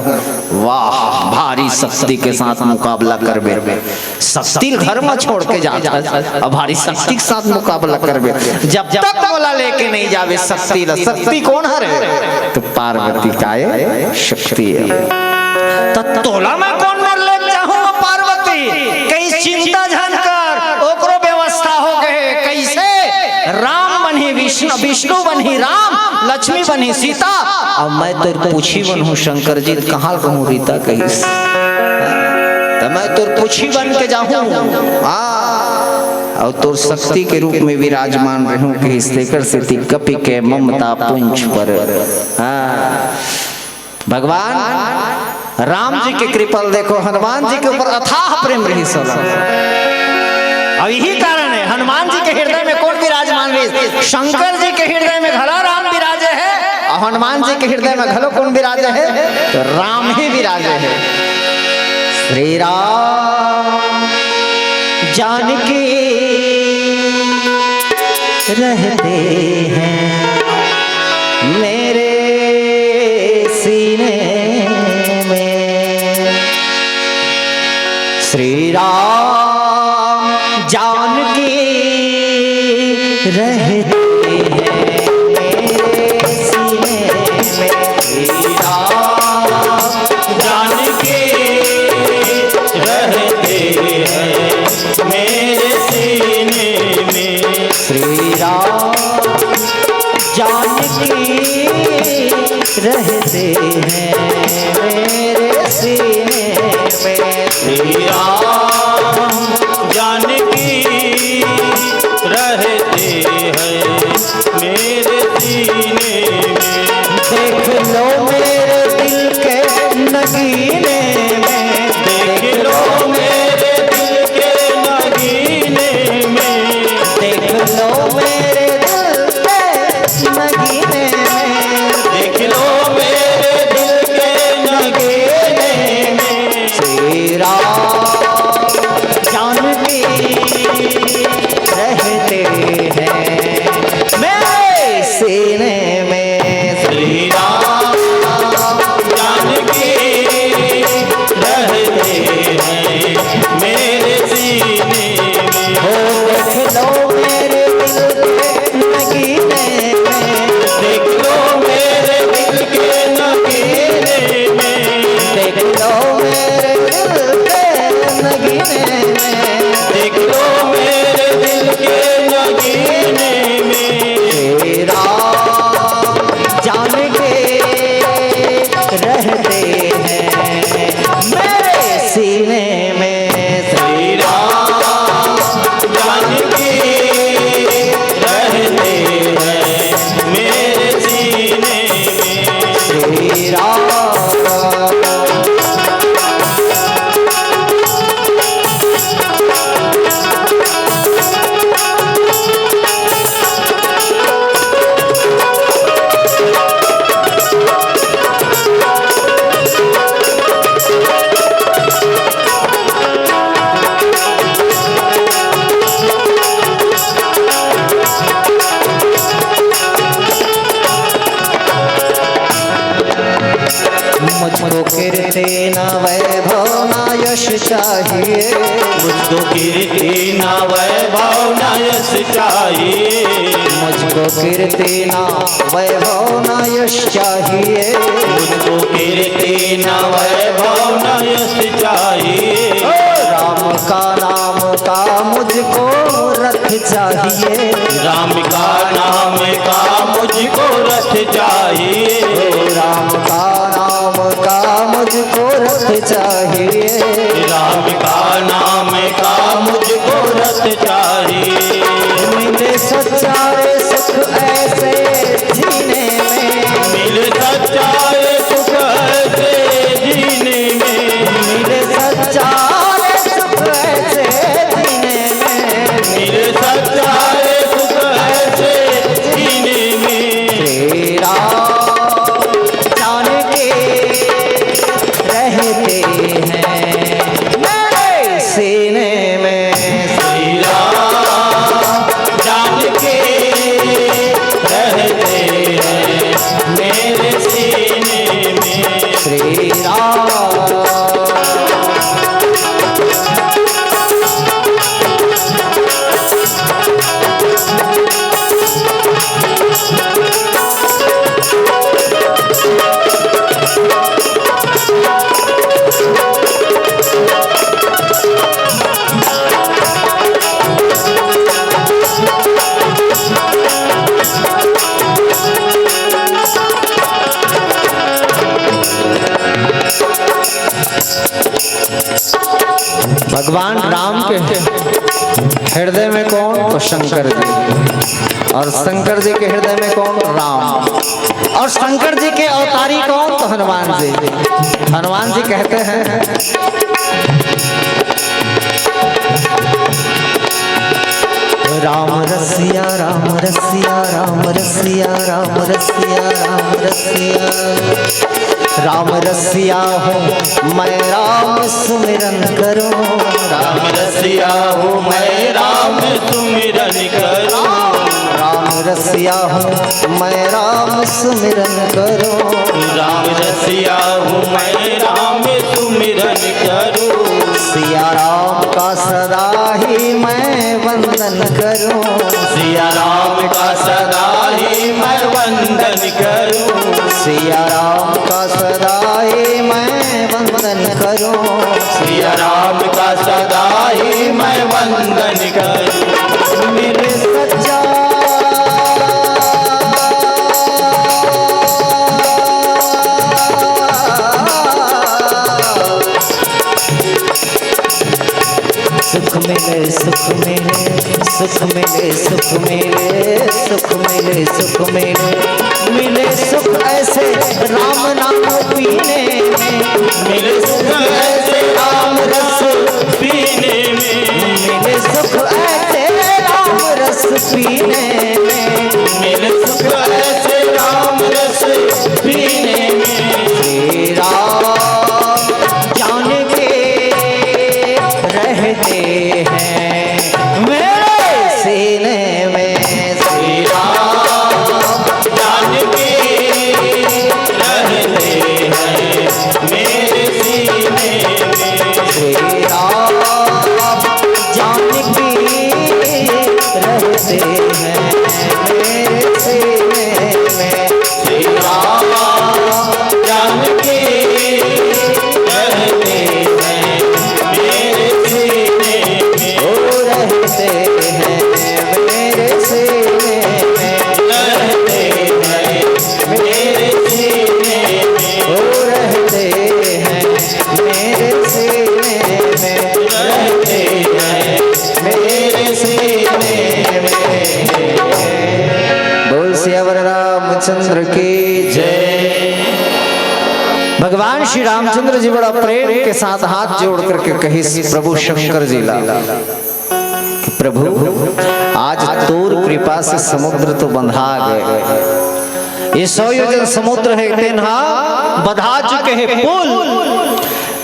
वाह, भारी शक्ति के साथ मुकाबला करबे। शक्ति घर म छोड़ के जात हस, अब भारी शक्ति के साथ मुकाबला करबे। जब तक मोला लेके नहीं जाबे शक्ति ला, शक्ति कोन हरे? त पार्वती काय शक्ति हे। त तोला मैं कोन मेर ले जाहूं पार्वती? कहीं चिंता झन कर, ओकरो व्यवस्था हो गे। कइसे? राम बनही विष्णु, विष्णु बनही राम, लक्ष्मी बनही सीता, अउ मैं तोर पूछी बनहूं शंकर जी, त कहां रहूं रीता कहिस। त मैं तोर पूछी बन के जाहूं। हां, अउ तोर शक्ति के रूप में विराजमान रहूं कहिस, तेकर सेती कपि के ममता पुंछ पर। हां, भगवान राम जी के कृपा ल देखो, हनुमान जी के ऊपर अथाह प्रेम रहिस। अउ यही कारण हे, हनुमान जी के हृदय में कोन विराजमान रहिस? शंकर जी के हृदय में घलो राम विराजे हे, अउ हनुमान जी के हृदय में घलो कोन विराजे हे? त राम ही विराजे हे। श्री राम जानकी रहते हैं मेरे सीने में। श्री राम जानकी रहते हैं मेरे सीने में। श्री राम जानकी रहते हैं मेरे सीने में। श्री राम जानकी रहते हैं मेरे सीने में। श्री राम जानकी रहते हैं मेरे सीने में। देख लो मेरे दिल के नगीने में। देख लो मेरे दिल के नगीने में। देख लो मेरे दिल के नगीने में। देख लो मेरे दिल के नगीने में। श्री राम जानकी रहते हैं मेरे सीने में। श्री राम जानकी रहते हैं मेरे सीने में। हो देख लो मेरे दिल के नगीने में। देख लो मेरे दिल के नगीने में। देख लो मेरे दिल के नगीने में। देख लो मेरे दिल के नगीने में। श्री राम जानकी रहते हैं मेरे सीने में। श्री राम जानकी रहते हैं मेरे सीने में। श्री राम मुझको कीर्ति न वैभव न यश चाहिए। मुझको कीर्ति न वैभव न यश चाहिए। मुझको कीर्ति न वैभव न यश चाहिए। मुझको कीर्ति न वैभव न यश चाहिए। राम का नाम का मुझको रथ चाहिए। राम का नाम का मुझको रथ चाहिए। राम का नाम का मुझको रथ चाहिए। राम का नाम का मुझको रथ चाहिए। मिले सच्चा रे सुख ऐसे जीने में। मिले सच्चा रे सुख ऐसे जीने में। मिले सच्चा रे सुख ऐसे जीने में। मिले सच्चा रे सुख ऐसे जीने में। श्री राम जानकी रहते हैं मेरे सीने में। श्री राम हृदय में कौन? तो शंकर जी। और शंकर जी के हृदय में कौन? राम। और शंकर जी के अवतारी कौन? तो हनुमान जी। हनुमान जी कहते हैं, राम रसिया, राम रसिया, राम रसिया, राम रसिया, राम रसिया। राम रसिया हूँ मैं, राम सुमिरन करूँ। राम रसिया हूँ मैं, राम सुमिरन करूँ। राम रसिया हूँ मैं, राम सुमिरन करूँ। राम रसिया हूँ मैं, राम सुमिरन करूँ। सिया राम का सदा ही मैं वंदन करूँ। सिया राम का सदा ही मैं वंदन करूँ। सिया राम का सदा ही मैं वंदन करूँ। सिया राम का सदा ही मैं वंदन करूँ। मेरे सच्चा सुख मिले, सुख मिले, सुख मिले, सुख मिले, सुख मिले, सुख मिले। मिले सुख ऐसे राम नाम पीने में। मिले सुख ऐसे राम रस पीने में। मिले सुख ऐसे राम रस पीने में। मिले सुख ऐसे राम रस पीने में। श्री राम जानकी रहते हैं मेरे सीने में। श्री राम जानकी रहते हैं मेरे सीने में। श्री राम जानकी रहते हैं मेरे सीने में। श्री राम जानकी रहते हैं मेरे सीने में। वो रहते हैं मेरे सीने में। रहते हैं मेरे सीने में। वो रहते हैं मेरे सीने में। रहते हैं मेरे सीने में। बोल सियावर रामचंद्र की जय। भगवान श्री रामचंद्र जी बड़ा प्रेम के साथ हाथ जोड़ करके कहिस प्रभु शंकर जी ला कि प्रभु, आज तोर कृपा से समुद्र तो बंधा गे, ये सौ योजन समुद्र हे तेन हा बंधा चुके हे पुल,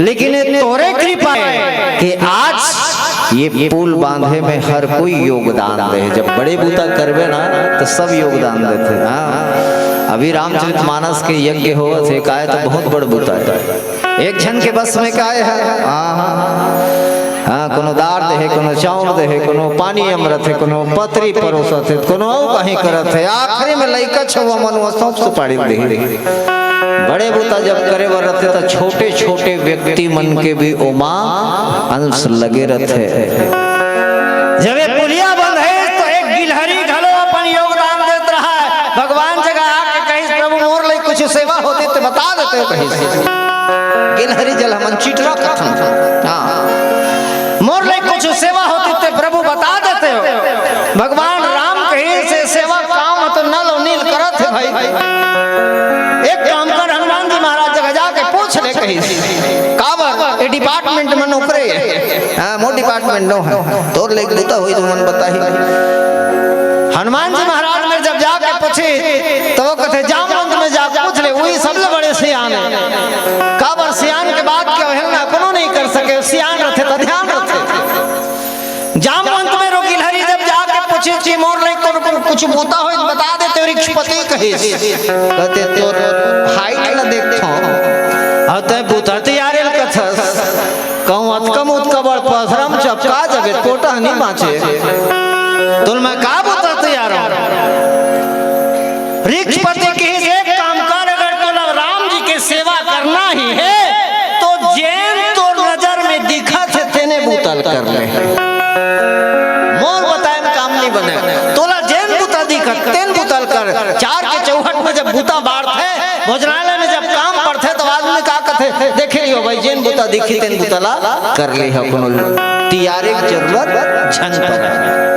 लेकिन ये तोरे कृपा हे कि आज ये पुल बांधे में हर कोई योगदान दे। जब बड़े बूता करबे ना, तो सब योगदान देथे। हाँ, अभी रामचरित मानस के यज्ञ होवत हे, काय तो बहुत बड़ बूता हे, एक झन के बस में काय हे। हाँ, हाँ, हाँ, कोनो दार देहे, कोनो चाउर देहे, कोनो पानी अमरत हे, कोनो पतरी परोसत हे, कोनो अउ कहीं करत हे। आखिरी में लइका छउवा मन वा सौंफ सुपारी देही। बड़े बूता जब करे बर रथे, त छोटे-छोटे व्यक्ति मन के भी ओमा अंश लगे रथे। जब ये पुलिया बंधे, तो एक गिलहरी घलो अपन योगदान देत रहा। भगवान जगा आके कहिस, "प्रभु, मोर ले कुछ सेवा होती त बता देते हो," कहिस। गिलहरी जल हमन चिटरा कथन। हाँ। "मोर ले कुछ सेवा होती त प्रभु बता देते हो।" भगवान राम कहिस, "सेवा काम तो नल अउ नील करत हे भाई। एक काम कर, हनुमान जी महाराज जगा जाके पूछ ले," कहिस। "काबर? ये department में नौकरी हे।" "हाँ, मोर department नोहे। तोर ले बूता होही त मन बताही।" हनुमान जी महाराज में जब जाके पूछे, त वो कथे, "जामवंत में जाके पूछ ले, वही सबले बड़े सियान हे।" काबर सियान के बात के अवहेलना कोनो नहीं कर सके, सियान रथे त ध्यान रथे। जामवंत में वो गिलहरी जब जाके पूछे कि मोर ले कोनो कुछ बूता होही त बता देते हो, वृक्षपति कहिस। कथे, "तोर height ला देखथों, अउ तैं बूता तैयार ल कथस।" कहूँ अतका मुतका बड़ पथरा म चपका जबे, पोटा नहीं बाँचे। तोल मैं का बूता तैयार हूँ? वृक्षपति कहिस, "एक काम कर, अगर तोला राम जी के सेवा करना ही हे, तो जेन तोर नजर में दिखत हे, तेने बूता ल कर ले। मोर बताए म काम नहीं बने। तोला जेन बूता दिखत, तेन बूता ल कर। चार के चौहट में जब बूता बांटथे, भोजनालय में जब काम पड़थे, त आदमी का कथे, 'देखे रहियो भाई, जेन त दिखी तेन बुता ला कर ले ह कोनो तियारे के जरूरत झन पड़े।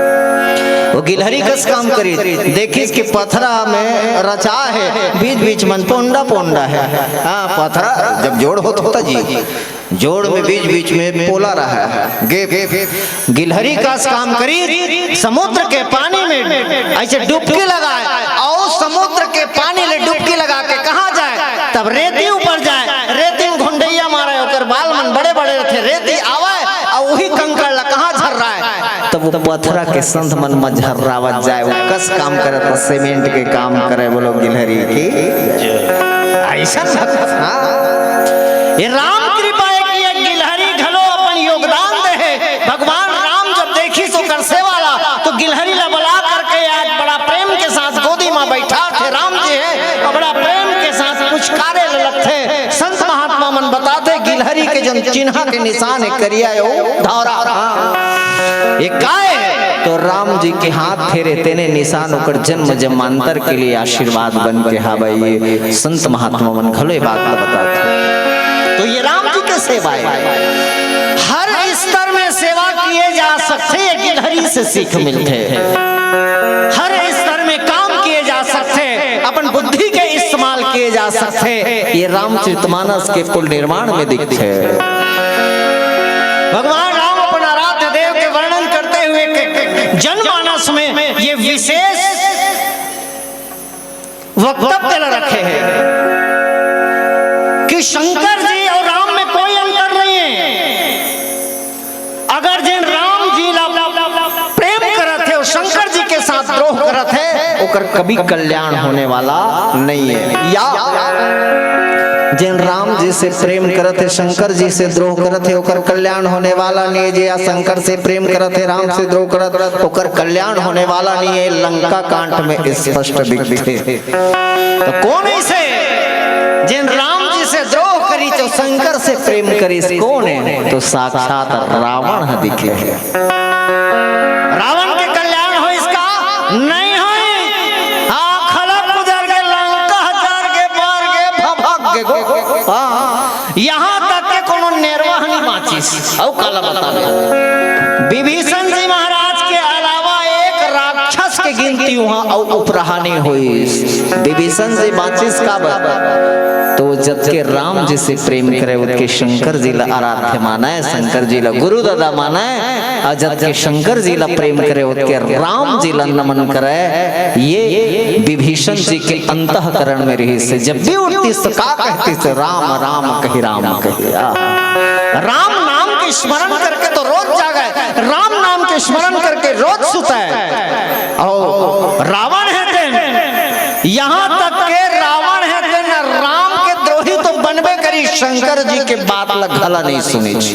वो गिलहरी कस काम करी, देखिस कि पथरा में रचा है, बीच बीच मन पोंडा पोंडा है। हाँ, पथरा जब जोड़ होत होता जी, जोड़ में बीच बीच में पोला रहा है, gap। गिलहरी कस काम करी, समुद्र के पानी में ऐसे डुबकी लगाए, और समुद्र के पानी ले डुबकी लगा के कहाँ जाए, तब रेती ऊपर जाए, रेती में घुंडैया मारे, ओकर बाल मन बड़े बड़े रथे, रेती आवे और वही कंकड़ ला कहाँ झर्राए, तब वो पथरा के संध मन म झर्रावत जाए। वो कस काम करत, सीमेंट के काम करे, बोलो गिलहरी की। ऐसा भक्त, हाँ। ये राम कृपा है कि ये गिलहरी घलो अपन योगदान दे है। भगवान राम जब देखिस ओकर सेवा ला, तो गिलहरी ला बला करके आज बड़ा प्रेम के साथ गोदी में बैठाथे राम जी है, और बड़ा प्रेम के साथ पुचकारे ले लगथे। संत महात्मा मन बताथे, गिलहरी के जन चिन्हा के निशान है, करिया है, वो धारा। ये काय है? तो राम जी के हाथ फेरे, तेने निशान ओकर जन्म जन्मांतर के लिए आशीर्वाद बन के हावय। ये संत महात्मा मन घलो ये बात ला बताथे। तो ये राम जी के सेवा है। हर स्तर में सेवा किए जा सकथे, ये गिलहरी से सीख मिलथे। हर स्तर में काम किए जा सकथे, अपन बुद्धि के इस्तेमाल किए जा सकथे। ये रामचरितमानस के कुल निर्माण में दिखथे। भगवान राम अपन आराध्य देव के वर्णन करते हुए के, के, जनमानस में ये विशेष वक्तव्य ला रखे हैं कि शंकर जी और राम में कोई अंतर नहीं है। अगर जिन राम जी ला प्रेम करत है और शंकर जी के साथ द्रोह करत है, ओकर कभी कल्याण होने वाला नहीं है। या जिन राम जी से प्रेम करत है, शंकर जी से द्रोह करत है, ओकर कल्याण होने वाला नहीं है। जे या शंकर से प्रेम करत है, राम से द्रोह करत, ओकर कल्याण होने वाला नहीं है। लंका कांड में स्पष्ट दिखथे। तो कोन ऐसे जिन राम जी से द्रोह करी तो शंकर से प्रेम करिस? कोन है? तो साक्षात रावण ह दिखे। रावण के कल्याण होइस का? नहीं होइस। हाँ, खलक गुजर के लंका जर के बर के भभक के गो। हाँ, यहाँ तक के कोनो निर्वाह नहीं बाँचिस। अउ काला बतावे, विभीषण जी महाराज के अलावा एक राक्षस के गिनती उहाँ अउ उपरहा नहीं होइस। विभीषण जी बाँचिस काबर? तो जतके राम जी से प्रेम करे, ओतके शंकर जी ला आराध्य मानय, शंकर जी ला गुरु दादा मानय, अउ जतके शंकर जी ला प्रेम करे, ओतके राम जी ला नमन करे। ये विभीषण जी के अंतःकरण में रहिस। जब भी उठतिस तो का कहतिस? राम राम कहि राम कहि। आहा। राम नाम के स्मरण करके तो रोज जागे, राम नाम के स्मरण करके रोज सुते। और रावण हे तेन, यहाँ तक के रावण हे तेन राम के द्रोही तो बनबे करिस, शंकर जी के बात ला घला नहीं सुनिस।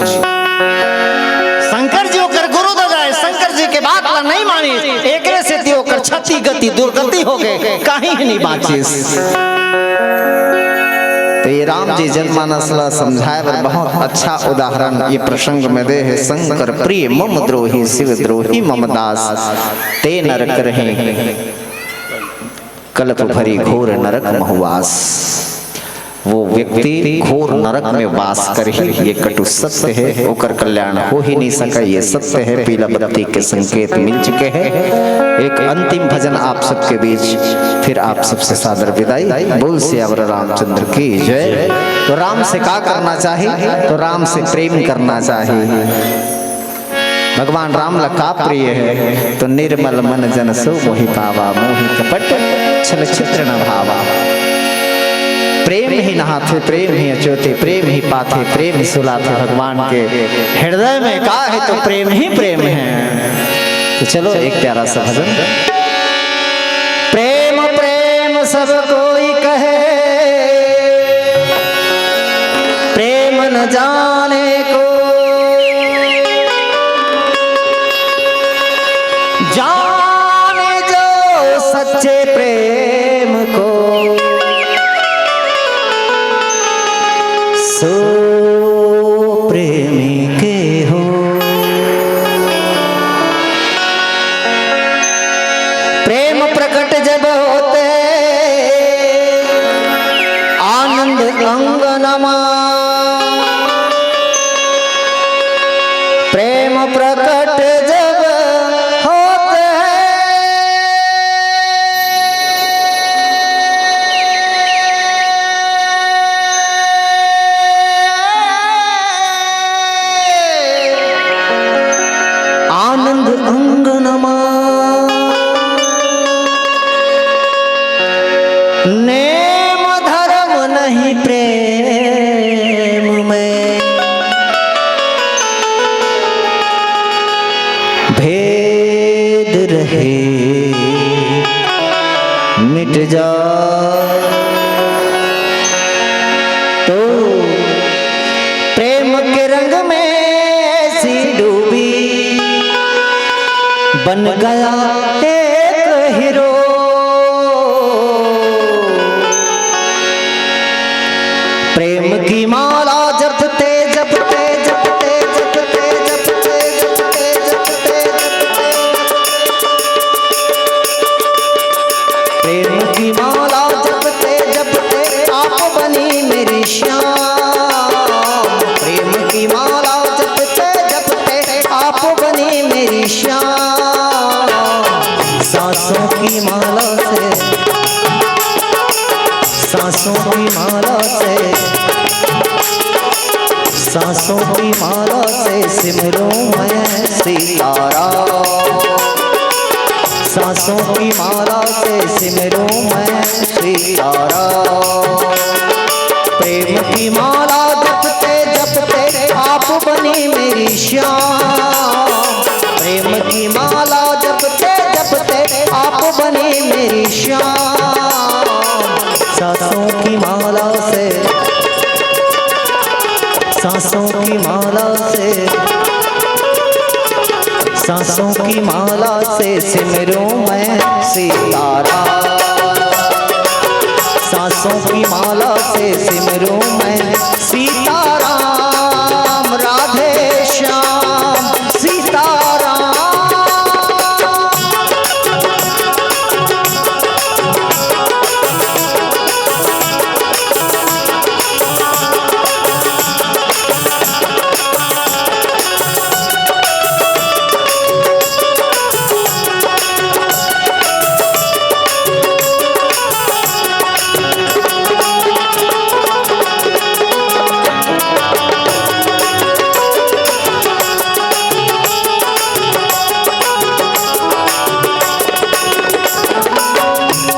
शंकर जी ओकर गुरु दादा हे, शंकर जी के बात ला नहीं मानिस, एकरे सेती ओकर क्षति गति दुर्गति हो गे, कहीं नहीं बाँचिस। तो ये राम जी जनमानस ला समझाए बर बहुत अच्छा उदाहरण ये प्रसंग में दे हे। शंकर प्रिय मम द्रोही, शिव द्रोही मम दास, ते नर करहीं कलप भरि घोर नरक महु वास। वो व्यक्ति घोर नरक में वास करही, ये कटु सत्य हे, ओकर कल्याण हो ही नहीं सके, ये सत्य हे। पीला बत्ती के संकेत मिल चुके हैं। एक अंतिम भजन आप सबके बीच, फिर आप सबसे सादर विदाई। बोल सियावर रामचंद्र की जय। तो राम से का करना चाहिए? तो राम से प्रेम करना चाहिए। भगवान राम ला का प्रिय हे? तो निर्मल मन जन सो मोहि पावा, मोहि कपट छल छिद्र न भावा। प्रेम ही नहाथे, प्रेम ही अचोथे, प्रेम ही पाथे, प्रेम ही सुलाथे। भगवान के हृदय में का हे? तो प्रेम ही प्रेम हे। तो चलो एक प्यारा सा भजन। प्रेम प्रेम सब कोई कहे, प्रेम न जाने को, जाने जो सच्चे प्रेम को, सो प्रेमी के हो। प्रेम प्रकट जब होते आनंद अंगनमा, हे मिट जा। तो प्रेम के रंग में ऐसी डूबी, बन गया एक हीरो। प्रेम की माला जपते जपते जपते जपते जपते जपते जपते जपते प्रेम की माला जपते जपते आप बनी मेरी श्याम। प्रेम की माला जपते जपते आप बनी मेरी श्याम। सांसों की माला से, सांसों की माला से, सांसों की माला से सिमरूं मैं सीताराम। सांसों की माला से सिमरूं मैं सीताराम। प्रेम की माला जपते जपते आप बनी मेरी श्याम। प्रेम की माला जपते जपते आप बनी मेरी श्याम। सांसों की माला से, सांसों की माला से, सांसों की माला से सिमरूं मैं सीताराम। सांसों की माला से सिमरूं मैं सीताराम, राधे श्याम, सीताराम।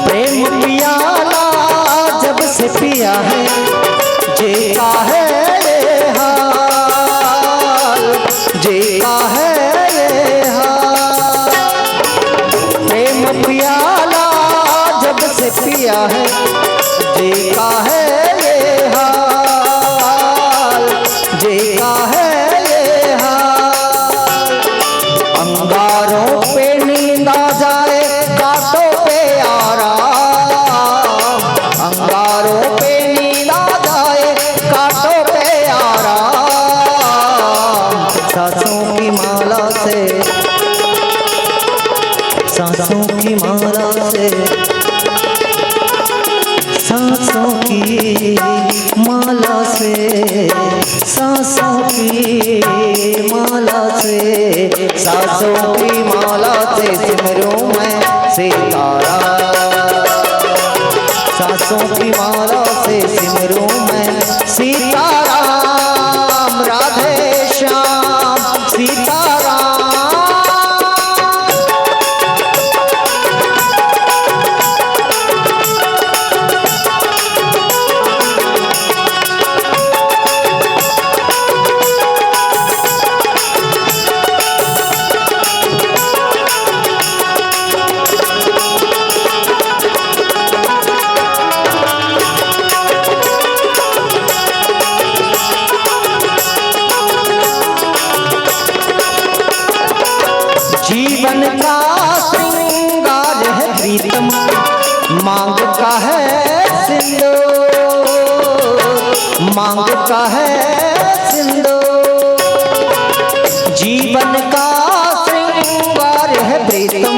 प्रेम पियाला जब से पिया है, जे का है ये हाल, जे का है ये हाल। प्रेम पियाला जब से पिया है, जे का है ये हाल, जे का है ये हाल। अंगारों पे नींद आ जाए, कांटों पे आराम। अंगारों पे नींद आ जाए, कांटों पे आराम। सांसों की माला से, सांसों की माला से, सांसों की माला से, सांसों की माला से, सांसों की माला से सिमरूं मैं सीताराम। सांसों की माला से सिमरूं मैं सीताराम, राधे श्याम, सीताराम। जीवन का श्रृंगार है प्रीतम, मांग का है सिंदूर, मांग का है सिंदूर। जीवन का श्रृंगार है प्रीतम,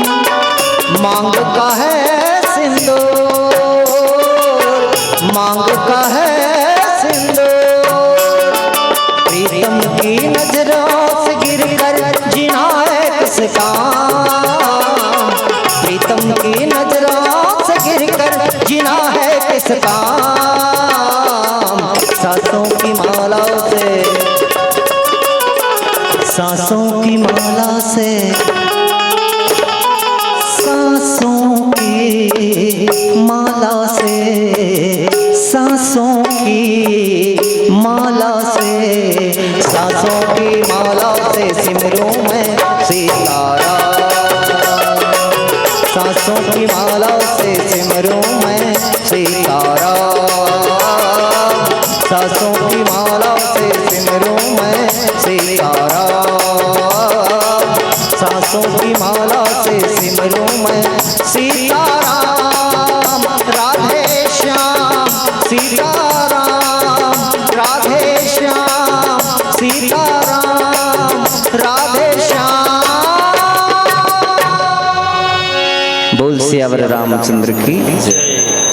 मांग का है सिंदूर, मांग का है सिंदूर। प्रीतम की नजरों से गिरकर जीना है किस काम, प्रीतम की नजरों से गिरकर जीना है किस काम। सांसों की माला से, सांसों की माला से, सांसों की माला से, सांसों की माला से, सांसों की माला से सिमरूं मैं सीताराम। सांसों की माला से सिमरूं मैं सीताराम, सांसों की माला से सिमरूं मैं सीताराम, सांसों की माला से सिमरूं मैं सीताराम। राधे श्याम सीताराम, राधे श्याम सीताराम, राधे श्याम। बोल सियावर रामचंद्र की जय।